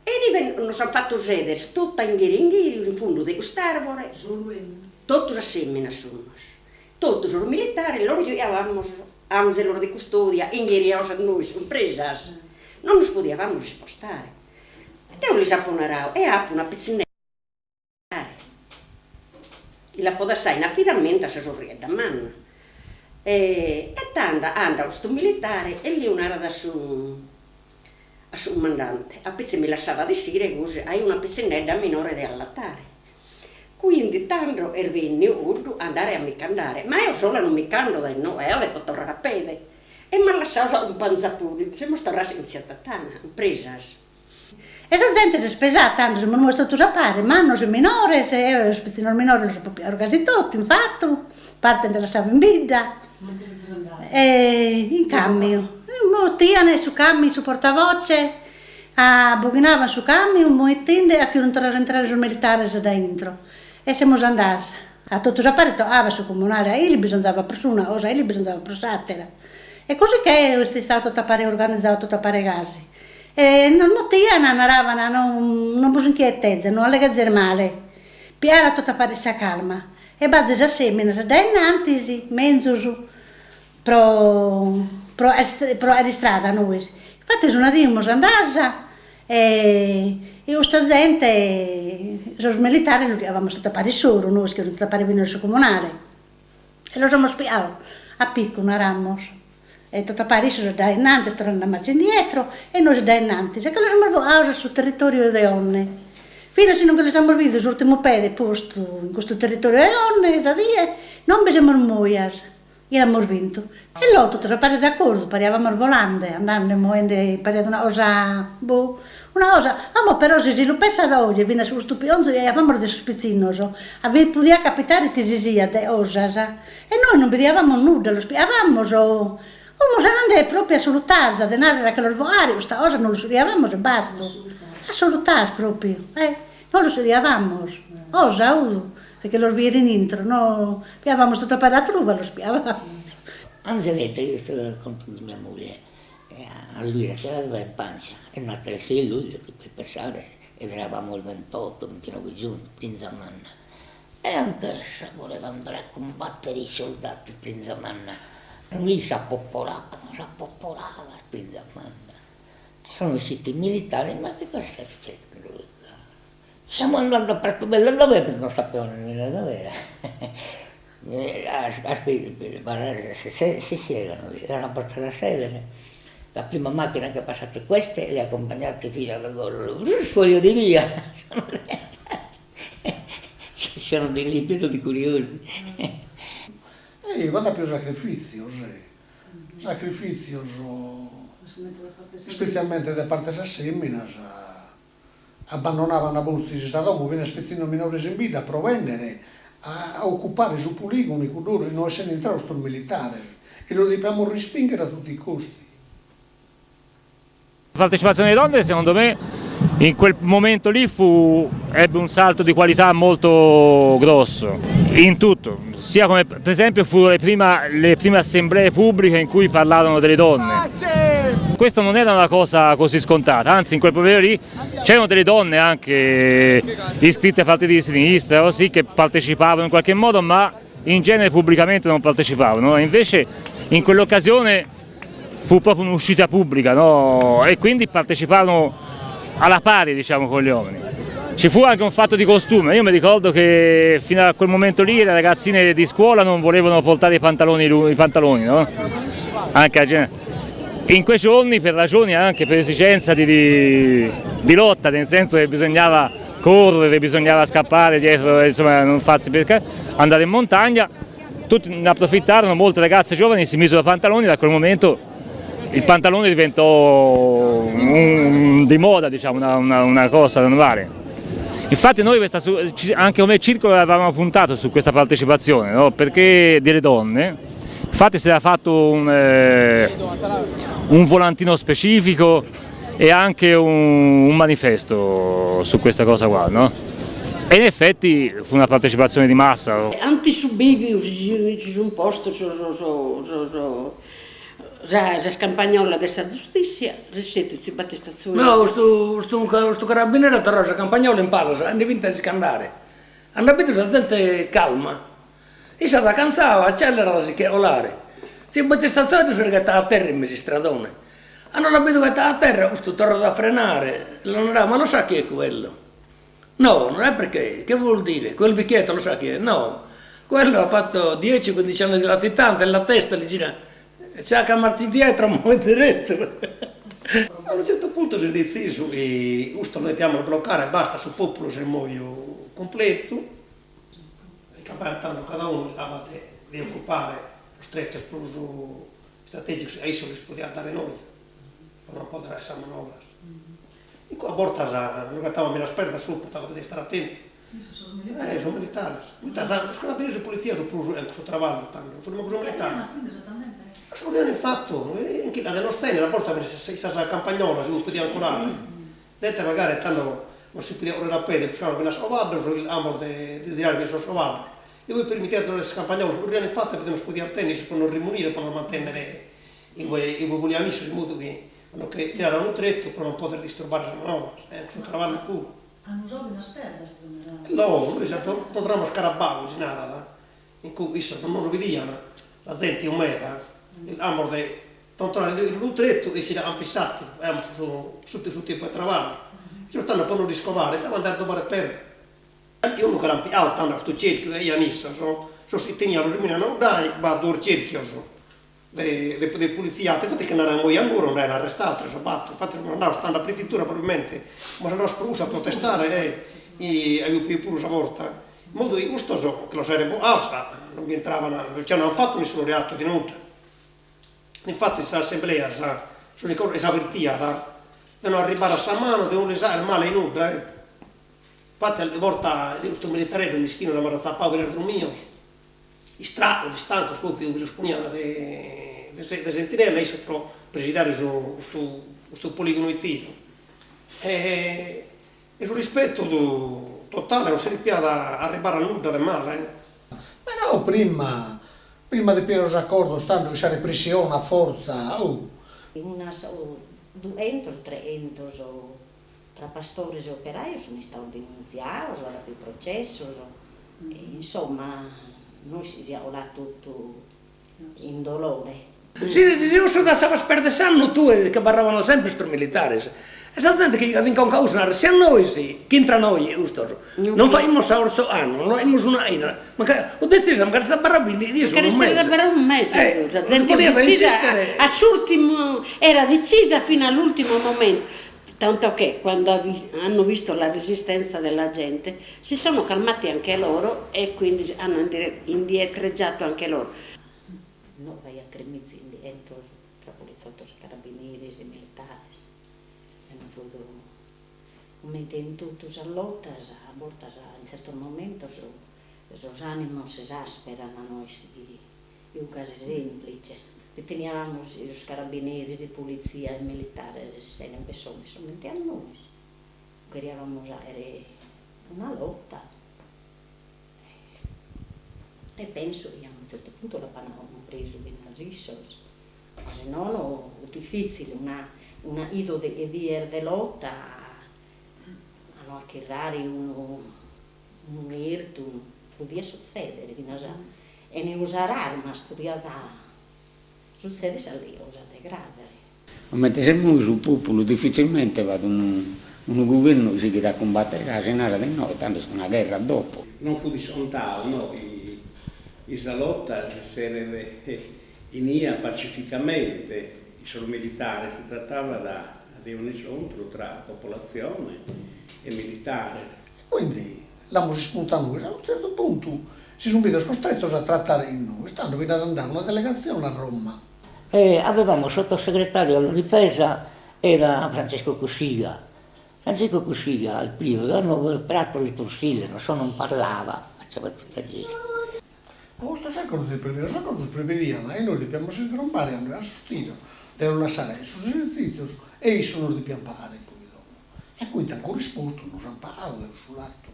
E inibe nos an fattu seder totu a inghiriu inghiriu in fundu de cust'arbore, totu sas seminas sumus, totu sos militares los giughiavamus anzelos de custodia inghiriados a nois cumpresas, non nos podiavamus ispostare. Deo lis apo naradu, eo apo una pitzinnedda, chi l'apo dassada in affidamentu a sa sorriedda manna. E tando andat custu militare e liu narat a su a su cumandante, a pitzi mi lassabat essire gosi, aio una pitzinnedda minore de allatare. Quindi tando est benniu cuddu a andare a mi ch'andare, ma eo sola non mi ch'ando dae inoghe, eo depo torrare a pede. E m'at lassadu sa cumpanza puru, semus torradas in tzia Tatana, cumpresas. E sa zente s'est pesada tando, semus moidos totus a pare, mannos e minores, eo sos pitzinnos minores los apo piados casi totu, in fatu, parte nde lassavo in bidda, e in camiu, motian su camiu, su portavoce, Abboghinaban su camiu, moetinde a chi sun torrados a intrare sos militares dae intro. E semus andadas a totus a pare, tocabat su comunale, a li bisonzabat pro s'una cosa, a li bisonzabat pro s'atera. E così che est istadu totu a pare organizadu, totu a pare gasi. E nos motian, naraban, non non bos inchietezes, no alleghezes male, piare a totu a pare sa calma. E bazes a seminas dae innantis, menzus pro pro pro aer istrada nois. Infatis una die semus andadas e e custa zente, sos militares los piavamus totu a pare issoro, nois chi totu a pare fimus su comunale, e los amus piados a piccu naramus, e totu a pare issos dae innantis torrende a marcia indietro e nois dae innantis, e che los amus bogados a su territoriu de Onne, finas si non che lis amus bidu s'urtimu pede postu in custu territoriu de Onne sa die non bi semus moias E amus bintu. E lo, totus a pare de acordu, pariavamus bolande, andande, moende, pariat una cosa, boh, una cosa, como però si si lu pensat oje, finas custu pionzu chi aiavamus de sos pitzinnos, a bi podiat capitare ite si siat de cosas, e nois non bidiavamus nudda, los piavamus, 'umus andende propriu assolutas, de narrer a che los bogare, custa cosa non lu suriavamus e bastu, assolutas propriu, eh, non lu suriavamus, cosa 'udu Perché los biet in intro, no piavamus totu a pare a truba los piavamus. Angeletto, io questo lo racconto di mia moglie, a lui ce l'aveva in pancia, è nata il 6 luglio, ti puoi pensare, ed eravamo il 28, 29 giugno, Prinza Manna. E anch'essa voleva andare a combattere i soldati, Prinza Manna. E lì s'appopolava, s'appopolava, Prinza Manna. Sono usciti i militari, ma che cosa state cercando? Stiamo andando a Pratobello, dov'è? Perché non sapevano nemmeno dove era. Si siedano, l'hanno portata a sedere, la prima macchina che è passata queste le ha accompagnate fino al foglio di via, ci sono dei libri di curiosi. E b'at apiu sacrifìtzios, sacrifìtzios ispetzialmente de parte 'e sas feminas, Abbandonabant fortzis sa domo finas pitzinnos minores in bidda pro bènnere a ocupare su poligonu in cudd'oru inue essende intrados sos militares e los depiamus rispìnghere a tutti i costi. La partecipazione delle donne secondo me in quel momento lì fu, ebbe un salto di qualità molto grosso in tutto, sia come per esempio furono le, prima, le prime assemblee pubbliche in cui parlarono delle donne. Questo non era una cosa così scontata, anzi in quel periodo lì c'erano delle donne anche iscritte ai partiti di sinistra così, che partecipavano in qualche modo, ma in genere pubblicamente non partecipavano. Invece in quell'occasione fu proprio un'uscita pubblica no? e quindi parteciparono alla pari diciamo, con gli uomini. Ci fu anche un fatto di costume, io mi ricordo che fino a quel momento lì le ragazzine di scuola non volevano portare i pantaloni, i pantaloni no? Anche a genere. In quei giorni per ragioni anche per esigenza di, di, di lotta, nel senso che bisognava correre, bisognava scappare dietro, insomma non farsi perché andare in montagna, tutti ne approfittarono, molte ragazze giovani si misero i pantaloni, da quel momento il pantalone diventò un, di moda, diciamo, una, una, una cosa normale. Infatti noi questa, anche come circolo avevamo puntato su questa partecipazione, no? perché delle donne, infatti si era fatto un, eh, un volantino specifico e anche un, un manifesto su questa cosa qua, no? E in effetti fu una partecipazione di massa. Ant subidu si si sun postos sos sos sas campagnolas de sa giustissia, s'est tziu Battista Zoi. No, custu custu custu carabineri at torradu sa campagnola in palas e ndi fint a iscandare. Ant bidu sa zente calma. Isse at acantzadu, accellerat a si che 'olare. Tziu Battista Zoi ddu s'est ghetadu a terra in mesu istradone. Cando l'at bidu ghetadu a terra, custu torrat a frenare, l'at naradu, ma lo sa chi è quello? No, non è perché, che vuol dire? Quel vecchietto lo sa chi è? No, quello ha fatto dieci, quindici anni di latitante e la testa gli gira, c'ha che marci dietro ma diretto. A unu certu puntu s'est detzisu chi custu lu depiamus bloccare e basta, su populu s'est moviu cumpletu e ca tando cada unu chircabat de occupare sos tretos prus istrategicos e a issos lis podiat dare noia pro non poder fagher sas manovras. In cue a bortas nos ghettaban medas perdas subra, tocat de istare atentu. Eh, sos militares. Poita sos carabineris e politzia su prus in cussu traballu tando, non fut mancu su militare. Su currian in fatu, in chirca de nos tenner, a bortas in sas campagnolas si podian colare. Zente magari tando non si podiat currer a pede, buscaban finas sos baddos, chircamus de tirare finas sos baddos. E poi permitiat de sas campagnolas, currian in fatu e poita nos podian tenner issos pro nos rimunire, pro nos mantennere inue inue bolian issos, in modu chi nos che tirare a unu tretu pro non poder disturbare sas manovras, e cussu traballu puru. An usadu finas perdas ti narant. No, nois torramus carabau, si narat, in cui issos non nos bidian, sa zente 'it meda, amus de tontorare in unu tretu e essire a s'atteru, aiamus su su tempus 'e traballu, issos tando pro nos iscovare devian andare a addobbare perda. E unu che l'ant pigadu tando a custu cerchiu chi aian issos, sos chi tenian los rimunian 'uddai, b'at duos cerchios de de pulitziato, infatti che nd'ant moiu a Nùgoro nd'aian arrestadu tres o bator, infatti semus andados tando a prefettura propriamente, semus andados pro cussu a protestare e aiamus pedidu puru sa porta, in modu chi custos che los aeren bogados non bi intraban, cioè no ant fatu nessunu reatu de nudda, infatti in sas assembleas s'unica cosa chi s'avertiat de no arribbare a sa manu, de non lis fagher male nudda, infatti calchi borta custu militareddu mischinu l'amus atzapadu finas drommios Istracos, istancos propriu chi los poniant de de sentinella issos pro presidiare su custu custu poligonu 'e tiru e e su rispettu totale non si depiat arribbare a nudda de male. Però prima prima de pigai sos acordos tando in sa repressione a fortza oh. Unas duentos o trehentos tra pastores e operajos sunt istados denuntziados, at apidu processos, e insomma nois si siat coladu totu in dolore. Si si cussu dassabas perder s'annu tue che abarraban sempre sos militares. E sa zente chi at in conca custu narat, si a nois, chi intra nois custos, non faimus s'orzo annu, non faimus una 'idda, mancari, o detzisa, mancari siat abarrau bindighi dies o unu mese. Mancari siat abarrau unu mese, sa zente podiat decisa insistere. a s'urtimu, era decisa fino all'ultimo momento, tanto che quando hanno visto la resistenza della gente si sono calmati anche loro e quindi hanno indietreggiato anche loro. No b'aiat tremizu indietros tra poliziotos e carabineris e militares e non fut comente in totu sas lotas, a bortas in tzertos momentos sos animos s'esasperan, no est gasi semplice. Riteniamus sos carabineris, politzia e militares esseren pessones comente a nois, cheriamus aere una lota E penso chi a unu tzertu puntu l'apan cumpresu finas issos, ma si nono fit difitzile una una 'ido de dies de lota a no achirrare unu unu ertu, podiat sutzedere finas 'ene usare armas podiat sutzedere sa cosa de grave. Comente semus su populu dificilmente b'at unu unu guvernu chi sighit a cumbatere ca si narat no tando est una gherra dopo. Non fut iscontau no chi sa lota esseret 'inia pacificamente, sos militares, si tratavat de un'iscontru tra popolatzione e militares. Quindi l'amus ispuntadu nois, a unu tzertu puntu si sunt bidos costretos a tratare chin nois, tando bi nd'at andadu una delegatzione a Roma. E avevamo sottosegretario alla difesa era Francesco Cossiga. Francesco Cossiga al periodo l'hanno operato le tonsille, non so, non parlava, faceva tutti i gesti. Ma custos acordos previdiant, sos acordos previdiant chi nois depiamus isgrombare a sos tiros de los lassare sos esertzitzios e issos nos depiant pagare poi dopo. E quindi ant currispostu, nos ant pagadu de cussu latu.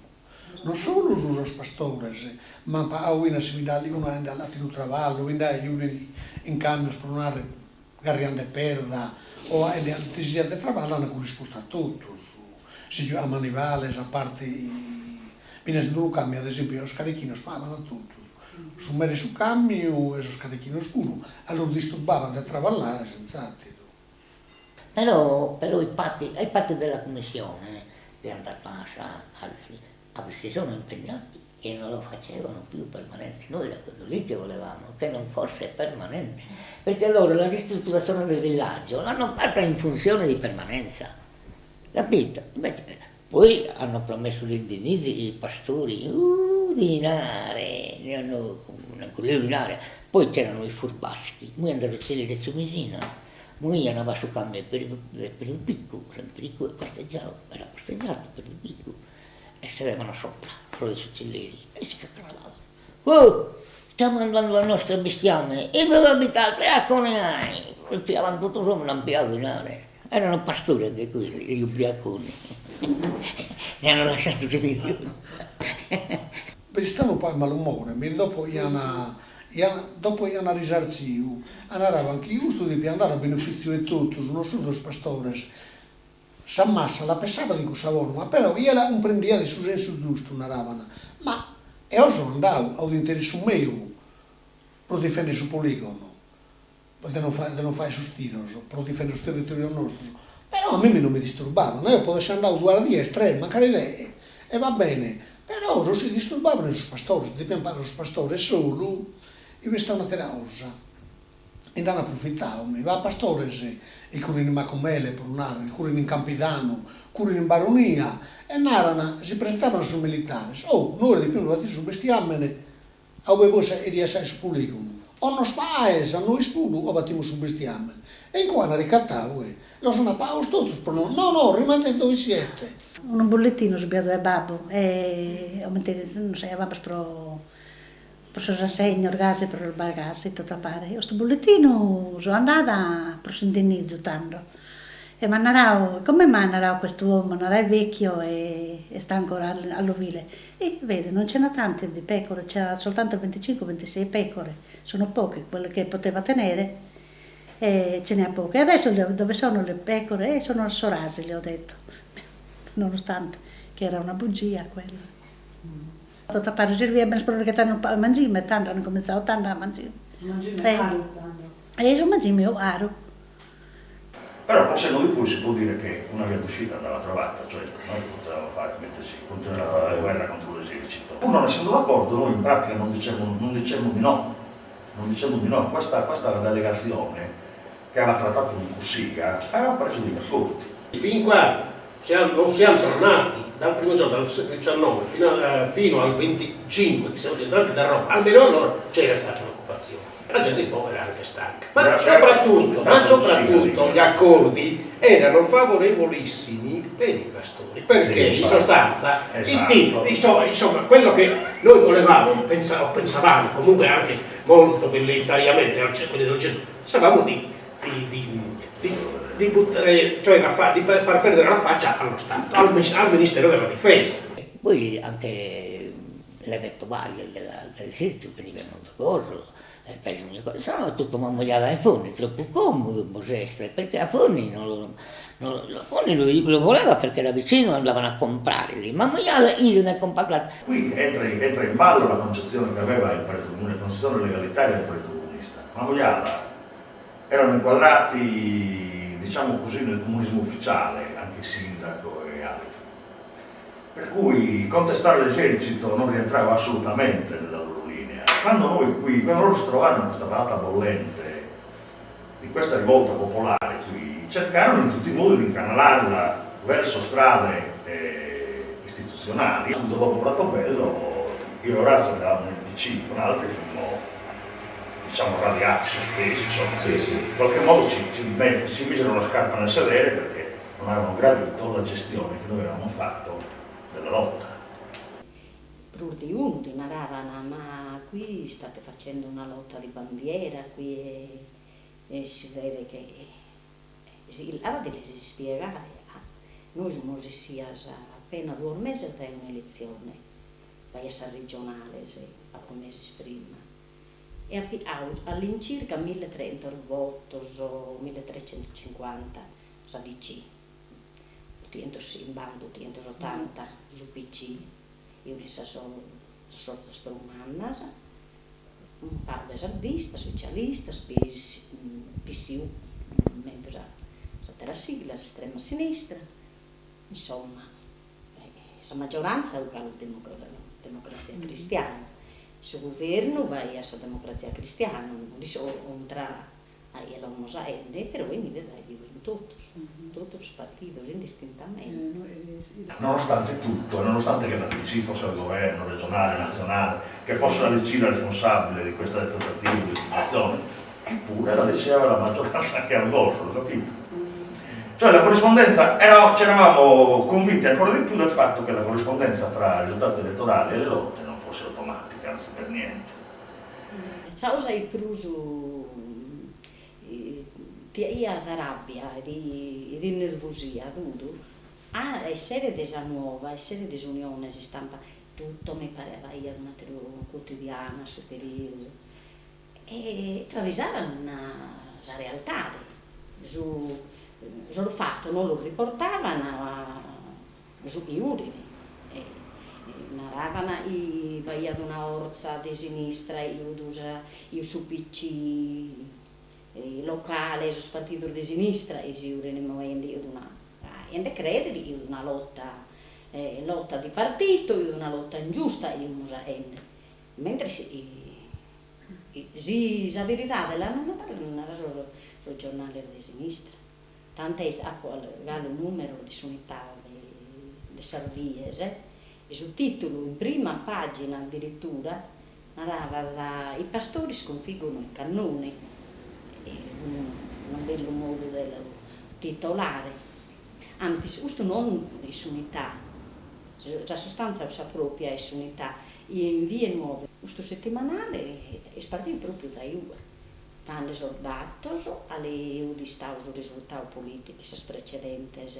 Non solu sos pastores, ma ant pagadu finas si bi nd'at unu chi nd'at atidu traballu, bi nd'at chi 'udin in camios pro narrer garriande perda o aende ite siat de traballu ant currispostu a totus, si a manivales, a parte finas in unu camiu ad esempiu sos carichinos pagaban a totus, su mere 'e su camiu e sos carichinos puru, a los disturbabant de traballare senz'atidu. Però però i patti ai patti della commissione che è andata a Cagliari si sono impegnati che non lo facevano più permanente, noi era quello lì che volevamo, che non fosse permanente, perché loro la ristrutturazione del villaggio l'hanno fatta in funzione di permanenza, capito? Invece poi hanno promesso gli indennizzi i pastori, uh, dinare, ne hanno dinare, poi c'erano i furbaschi, moi andavo a de Ciumesina, moi andava su camion per per il picco, sempre ricco e posteggiavo, era posteggiato per il picco, e sedevano sopra, solo i succelleri, e si caccalavano. Oh, stiamo andando al nostro bestiame, e dove abitate? A Coneai! Piavano tutto sopra, non piavano dinare. Erano pastori anche quelli, gli ubriaconi. Ne hanno lasciato di più. B'istau unu pagu 'e malumore, mi dopo ian ian dopo ian risarciu, naraban chi custu depiat andare a benefitziu 'e totus, non solu de sos pastores. Sa massa la pessabat in cussa forma, però chie la cumprendiat in su sensu giustu, naraban, ma eo so andau a interessu meu pro difender su poligonu, de non fai de non fai sos tiros, pro difender sos territorios nostros, però a mimi non mi disturbabat, eo podo esser andau duas dies, tres, mancari deghe, e va bene, però sos chi disturbaban sos pastores, depian pagare sos pastores solu, iat istau un'atera cosa, e nd'an aprofitau, mi b'at pastores chi currin in Macumele, pro narrer, currin in Campidanu, currin in Baronia, e naran, si presentaban sos militares, oh, nois depimus batire su bestiamene A ue bois cherides aer su poligonu, o nos pagaes a nois puru o batimus su bestiamene. E in cue an ricatau e los an pagaos totus pro no no no rimanete dove siete. Unu bulletinu so biadu 'e babbu e comente non sejavamus pro pro sos assegnos gasi pro roba gasi totu a pare. Custu bulletinu so andada pro s'indennizu tando E m'at naradu, come mai at naradu quest'uomo, at naradu è vecchio e e sta ancora all'ovile. E vede non ce n'ha tante di pecore, c'ha soltanto venticinque ventisei pecore, sono poche quelle che poteva tenere e ce ne ha poche. E adesso dove sono le pecore? E sono a Sorasi, le ho detto, nonostante che era una bugia quella. Totu a pare serviat bene pro ghetare unu pagu 'e mangime, tando an comintzadu tando a mangime. Mangime aru tando. E su mangime aru. Però col senno di poi si può dire che una via d'uscita andava trovata, cioè noi potevamo fare, mettersi, continuare a fare la guerra contro l'esercito. Pur non essendo d'accordo, noi in pratica non dicemmo, non dicemmo di no, non dicemmo di no, questa, questa delegazione che aveva trattato cun Cossiga aveva preso degli accordi. Fin qua siamo, non siamo tornati dal primo giorno, dal 19 fino, a, fino al 25 che siamo rientrati da Roma, almeno allora c'era stata l'occupazione. La gente un po' era anche stanca. Ma soprattutto, ma soprattutto gli accordi erano favorevolissimi per i pastori, perché sì, in sostanza esatto. il tipo, insomma, insomma, quello che noi volevamo, pensa, o pensavamo comunque anche molto velleitariamente, quelli del centro, pensavamo di, di, di, di, di buttare, cioè la fa, di far perdere la faccia allo Stato, al, al Ministero della Difesa. Poi anche le vettovaglie dell'esercito venivano da Gorro, e per sono tutto Mamoiada in Fonni, troppo comodo Bosestre, perché a Fonni non lo, non lo, Fonni lo, lo voleva perché era vicino, andavano a comprare lì, Mamoiada io ne comprare. Qui entra, entra in ballo la concezione che aveva il Partito Comunista, la concezione legalitaria del Partito Comunista. Mamoiada erano inquadrati, diciamo così, nel comunismo ufficiale, anche il sindaco e altri. Per cui contestare l'esercito non rientrava assolutamente nella loro linea. Quando noi qui, quando loro si trovarono in questa palata bollente di questa rivolta popolare qui, cercarono in tutti i modi di incanalarla verso strade eh, istituzionali. Subito dopo Pratobello, io e Orazio eravamo nel PC, con altri fummo diciamo radiati, sospesi, insomma, sì, sì. in qualche modo ci, ci, ci misero la scarpa nel sedere perché non avevano gradito la gestione che noi avevamo fatto della lotta. Prus di unu ti naraban, ma qui state facendo una lotta di bandiera, qui è, e si vede che si lava de lis ispiegare, ah, nois semus essias appena duos meses dae un'eletzione, b'aiat sas regionales pagu meses prima, e at pigau all'incirca milletreghentos votos, milletrecentocincuanta sa DC, otighentoschimbanta, otighentosotanta su PC, e in sas sas fortzas prus mannas, unu pagu de sardistas, socialistas, PSU, mentres s'atera sigla, s'estrema sinistra, insomma, sa maggioranza fut galu Democrazia Cristiana, su guvernu faiat sa Democrazia Cristiana, non isco contra a chie l'amus aende, però inube b'aiat totus, totus sos partidos indistintamente. Nonostante tutto, nonostante che la DC fosse al governo regionale, nazionale, che fosse la DC la responsabile di questa tentativo di occupazione, eppure la DC aveva la maggioranza anche al Orgosolo, capito? Cioè la corrispondenza, era, ci eravamo convinti ancora di più del fatto che la corrispondenza fra il risultato elettorale e le lotte non fosse automatica, anzi per niente. Sa cosa chi prus ti 'aiat rabbia e ti innervosiat fut a essere de sa Nuova, essere de s'Unione s'istampa, tutto mi pariat un'ateru quotidianu a su periodu e travisaban sa realtade, su sos fatos non los riportaban su chi 'urin e naraban chi b'aiat una 'orza de sinistra e 'ut sa 'ut su PC locale, sos partidos de sinistra e si 'urin moende 'ut una 'aende creder chi 'ut una lotta lotta di partito, 'ut una lotta ingiusta 'imus 'aende, mentres si sa veridade l'an narada l'an narada sos giornales de sinistra. Tant'est apo galu numeros de s'Unità de sas dies e su titulu in prima pagina addirittura narabat I pastori sconfiggono i cannoni, unu bellu modu de lu titolare. Antis custu non in s'Unità, sa sostanza sa propria 'e s'Unità, in Vie Nuove custu settimanale est partidu propriu dae ue Dande sos datos, cale 'ut istadu su risultadu politicu in sas precedentes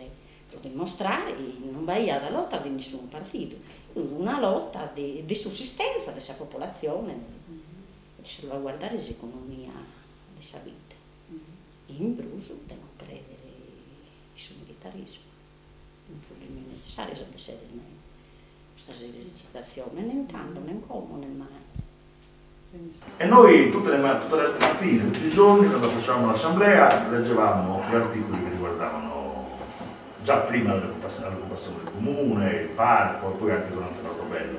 pro dimostrare chi non b'aiat lota de nissunu partidu, 'ut una lota de sussistenza de sa popolatzione, de salvaguardare s'economia de sa bidda, in prus de non credere in su militarismu. Non fut netzessàriu sa bessida de custas esercitatziones, nen tando, nen como, nen mai. E noi tutte le, tutte le mattine, tutti i giorni, quando facevamo l'assemblea, leggevamo gli articoli che riguardavano già prima dell'occupazione del comune, il parco e poi anche durante Pratobello.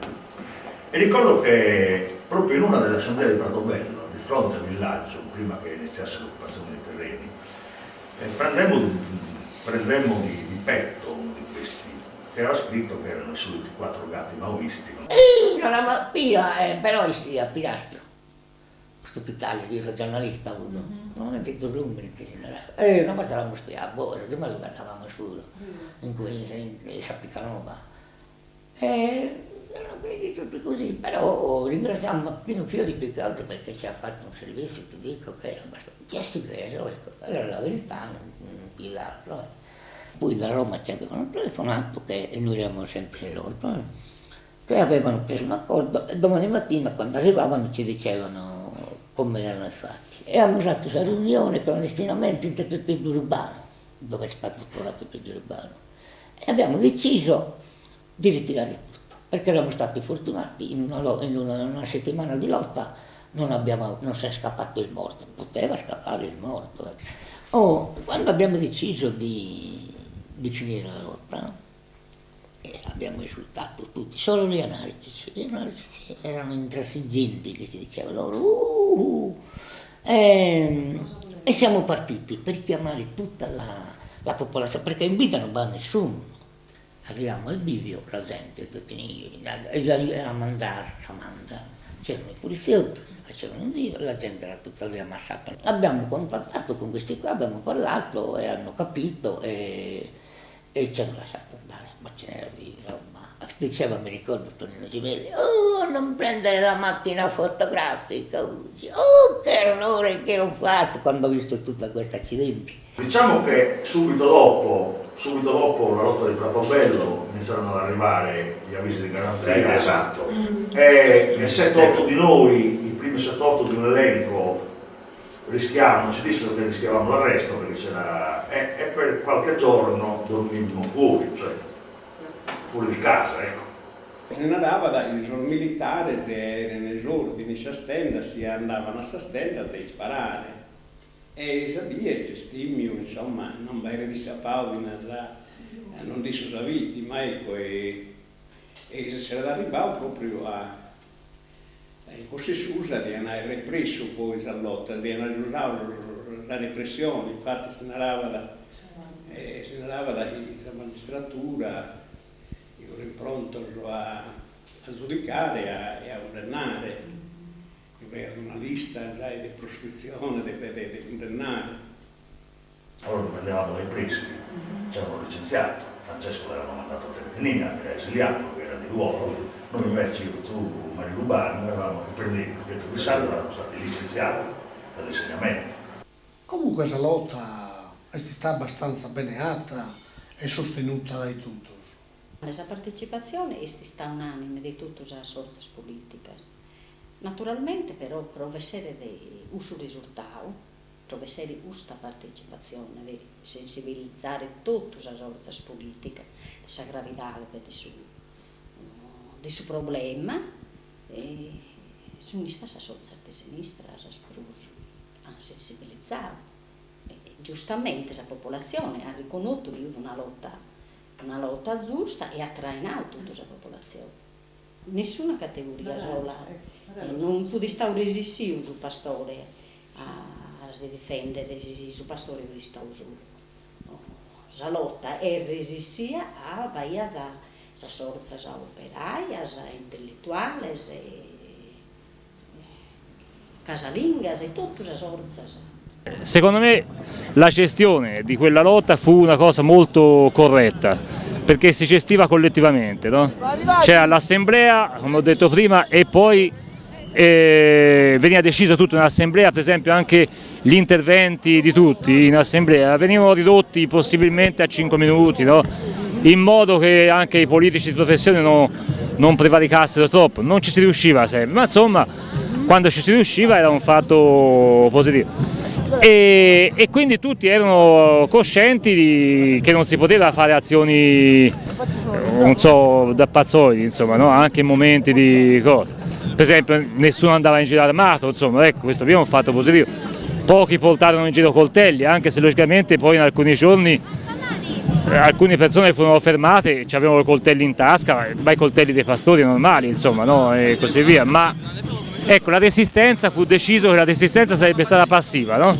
E ricordo che proprio in una delle assemblee di Pratobello, di fronte al villaggio, prima che iniziasse l'occupazione dei terreni, eh, prendemmo, prendemmo di, di petto uno di questi, che era scritto che erano i soliti quattro gatti maoisti. E non era Pira, eh, però a Pirastro. Ospitale, io sono giornalista uno, non è detto numeri, eh, una volta eravamo a Bora, prima dove andavamo solo, in cui in, in Sapicanova. E erano quelli tutti così, però ringraziamo Pino Fiori più che altro perché ci ha fatto un servizio, ti dico che era abbastanza, ci ha difeso, ecco, era la verità, non, non più d'altro. Eh. Poi da Roma ci avevano telefonato che noi eravamo sempre in lotta, che avevano preso un accordo e domani mattina quando arrivavano ci dicevano come erano i fatti. E abbiamo fatto questa riunione clandestinamente in Peppi Urbano, dove è stato ancora Peppi Urbano, e abbiamo deciso di ritirare tutto, perché eravamo stati fortunati, in una, in una, una settimana di lotta non, abbiamo, non si è scappato il morto, poteva scappare il morto. Oh, quando abbiamo deciso di, di finire la lotta, eh, abbiamo esultato tutti, solo gli anarchici, gli anarchici erano intransigenti che si diceva loro, uh, uh. E, e siamo partiti per chiamare tutta la, la popolazione, perché in vita non va nessuno. Arriviamo al bivio, la gente, tutti, era mandar, la manda, c'erano i poliziotti, facevano un giro, la gente era tutta lì ammassata. Abbiamo contattato con questi qua, abbiamo parlato e hanno capito e, e ci hanno lasciato andare, ma ce n'era di roba. Diceva, mi ricordo Tonino Gimelli, oh non prendere la macchina fotografica, oh che errore che ho fatto quando ho visto tutta questa accidenti. Diciamo che subito dopo, subito dopo la lotta di Pratobello iniziarono ad arrivare gli avvisi di garanzia. Sì, esatto. E, e 7-8 di noi, i primi 7-8 di un elenco, rischiamo, ci dissero che rischiavamo l'arresto perché c'era... E, e per qualche giorno dormimmo fuori, cioè fuori di casa, ecco. Si narava dai sos militares erano is ordini, sas tendas, si andavano a sas tendas de isparare. E sa die s'est timiu, insomma, non b'aeret isciapau finas a non d'issu sa vittima, ecco, e e s'esseret arribau propriu a in cuss'iscusa dian aer repressu poi sas lotas, dian aer usau sa repressione, infatti si narabat si narabat chi sa magistratura fint prontos a a giudicare e a cundennare, chi b'aiat una lista giai de proscritzione de de cundennare. Allora dipendevamo dai presidi, ci avevano licenziato, Francesco l'avevano mandato a Tertenia, che era esiliato, che era di ruolo, noi invece, io, tu, Mario Rubano, eravamo, e Pietro Guissaldo eravamo stati licenziati dall'insegnamento. Comunque sa lota est istada abbastanza bene 'ata e sostenuta dae totus. Sa partecipatzione est istada unànime de totu sas fortzas polìticas. Naturalmente però pro b'esseret cussu risurtadu, pro b'esseret custa partecipatzione de sensibilizare totu sas fortzas polìticas de sa gravidade de su de su problema, sunt istadas sas fortzas de sinistra sas prus an sensibilizadu e giustamente sa popolatzione at riconnotu chi fut una lota una lota giusta e at trainadu totu sa popolatzione. Nessuna categoria sola, non fut istadu resissiu su pastore a si difendere si su pastore fut istadu solu. Sa lota est resissia a b'aiat sas fortzas operaias, intelletuales, casalingas e totu sas fortzas. Secondo me la gestione di quella lotta fu una cosa molto corretta, perché si gestiva collettivamente, no? C'era l'assemblea, come ho detto prima, e poi eh, veniva deciso tutto in assemblea, per esempio anche gli interventi di tutti in assemblea venivano ridotti possibilmente a 5 minuti, no? in modo che anche i politici di professione no, non prevaricassero troppo, non ci si riusciva sempre, ma insomma quando ci si riusciva era un fatto positivo. E, e quindi tutti erano coscienti di, che non si poteva fare azioni, non so, da pazzoidi, insomma, no? anche in momenti di cose. Per esempio nessuno andava in giro armato, insomma, ecco, questo qui è un fatto positivo. Pochi portarono in giro coltelli, anche se logicamente poi in alcuni giorni alcune persone furono fermate, avevano i coltelli in tasca, ma i coltelli dei pastori normali, insomma, no? E così via. Ma ecco, la resistenza fu deciso che la resistenza sarebbe stata passiva, no?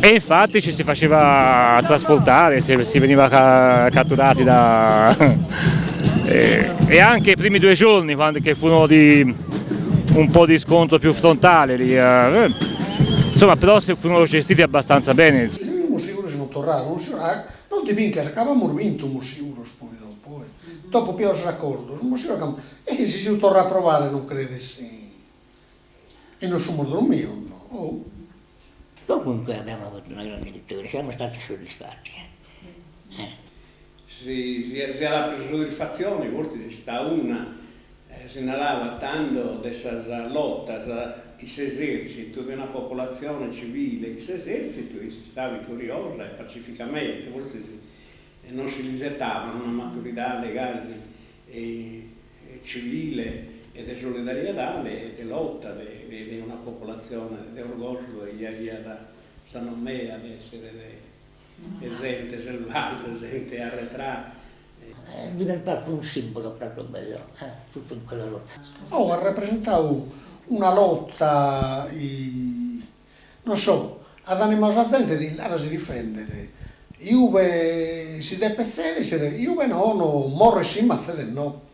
E infatti ci si faceva trasportare, si veniva catturati da... e anche i primi 2 giorni, quando, che furono di un po' di scontro più frontale, lì, insomma, però si furono gestiti abbastanza bene. Sicuro non tornarono, non ti vinca, se avevamo vinto un sicuro poi dopo, dopo più accordo, e se si torna a provare non credessi, e non siamo dormiti, no? Oh. Comunque abbiamo avuto una grande vittoria, siamo stati soddisfatti. Si era preso soddisfazione, forse si sta una, si narrava tanto di questa lotta, l'esercito di una popolazione civile, l'esercito si stava vittoriosa e pacificamente, forse non si lisettava una maturità legale e civile e di solidarietà e di lotta di una popolazione, di orgoglio e da Sanomea di essere gente selvaggia, gente arretrata. È diventato un simbolo proprio bello, tutto in quella lotta. Oh, ha rappresentato una lotta, non so, ad animosa gente di andare a si difendere. Juve si deve cedere, Juve no, no, morre sì, ma cede no.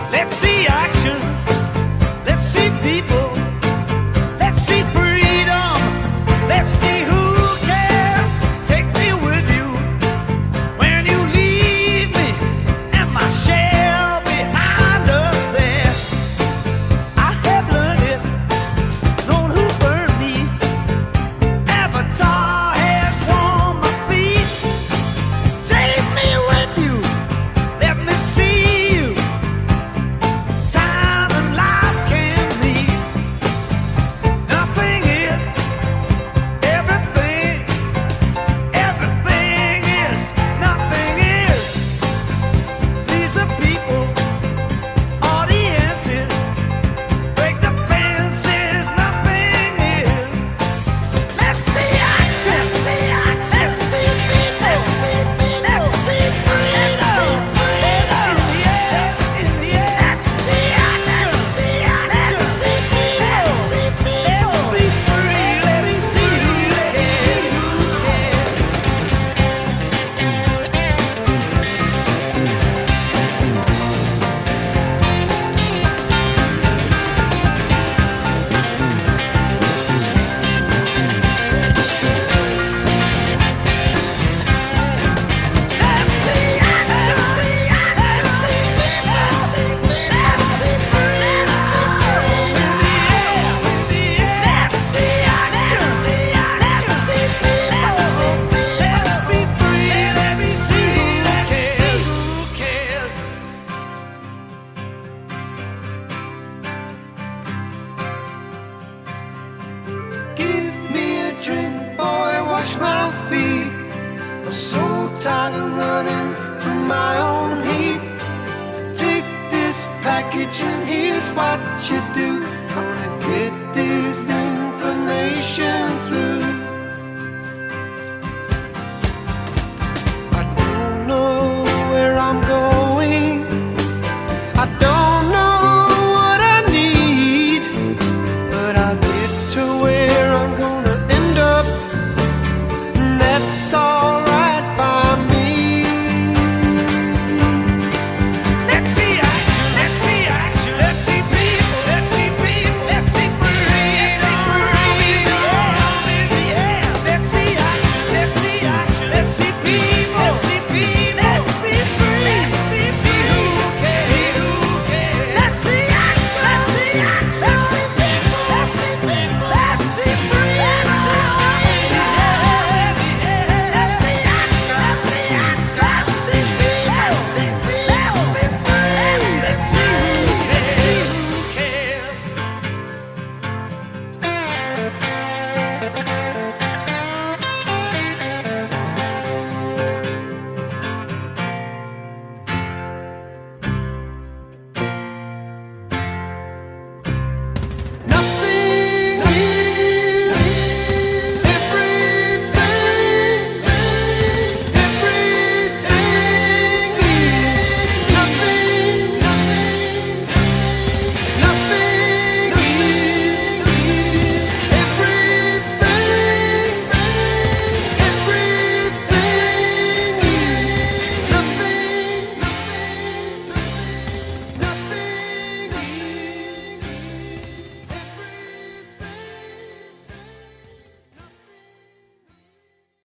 Let's see action, let's see people, let's see freedom, let's see who cares. Take me with you when you leave me and my shell behind us there. I have learned it, known who burned me. Avatar has warmed my feet. Take me with you, let me see you. Time and life can meet. feet. I'm so tired of running from my own heat. Take this package and here's what you do.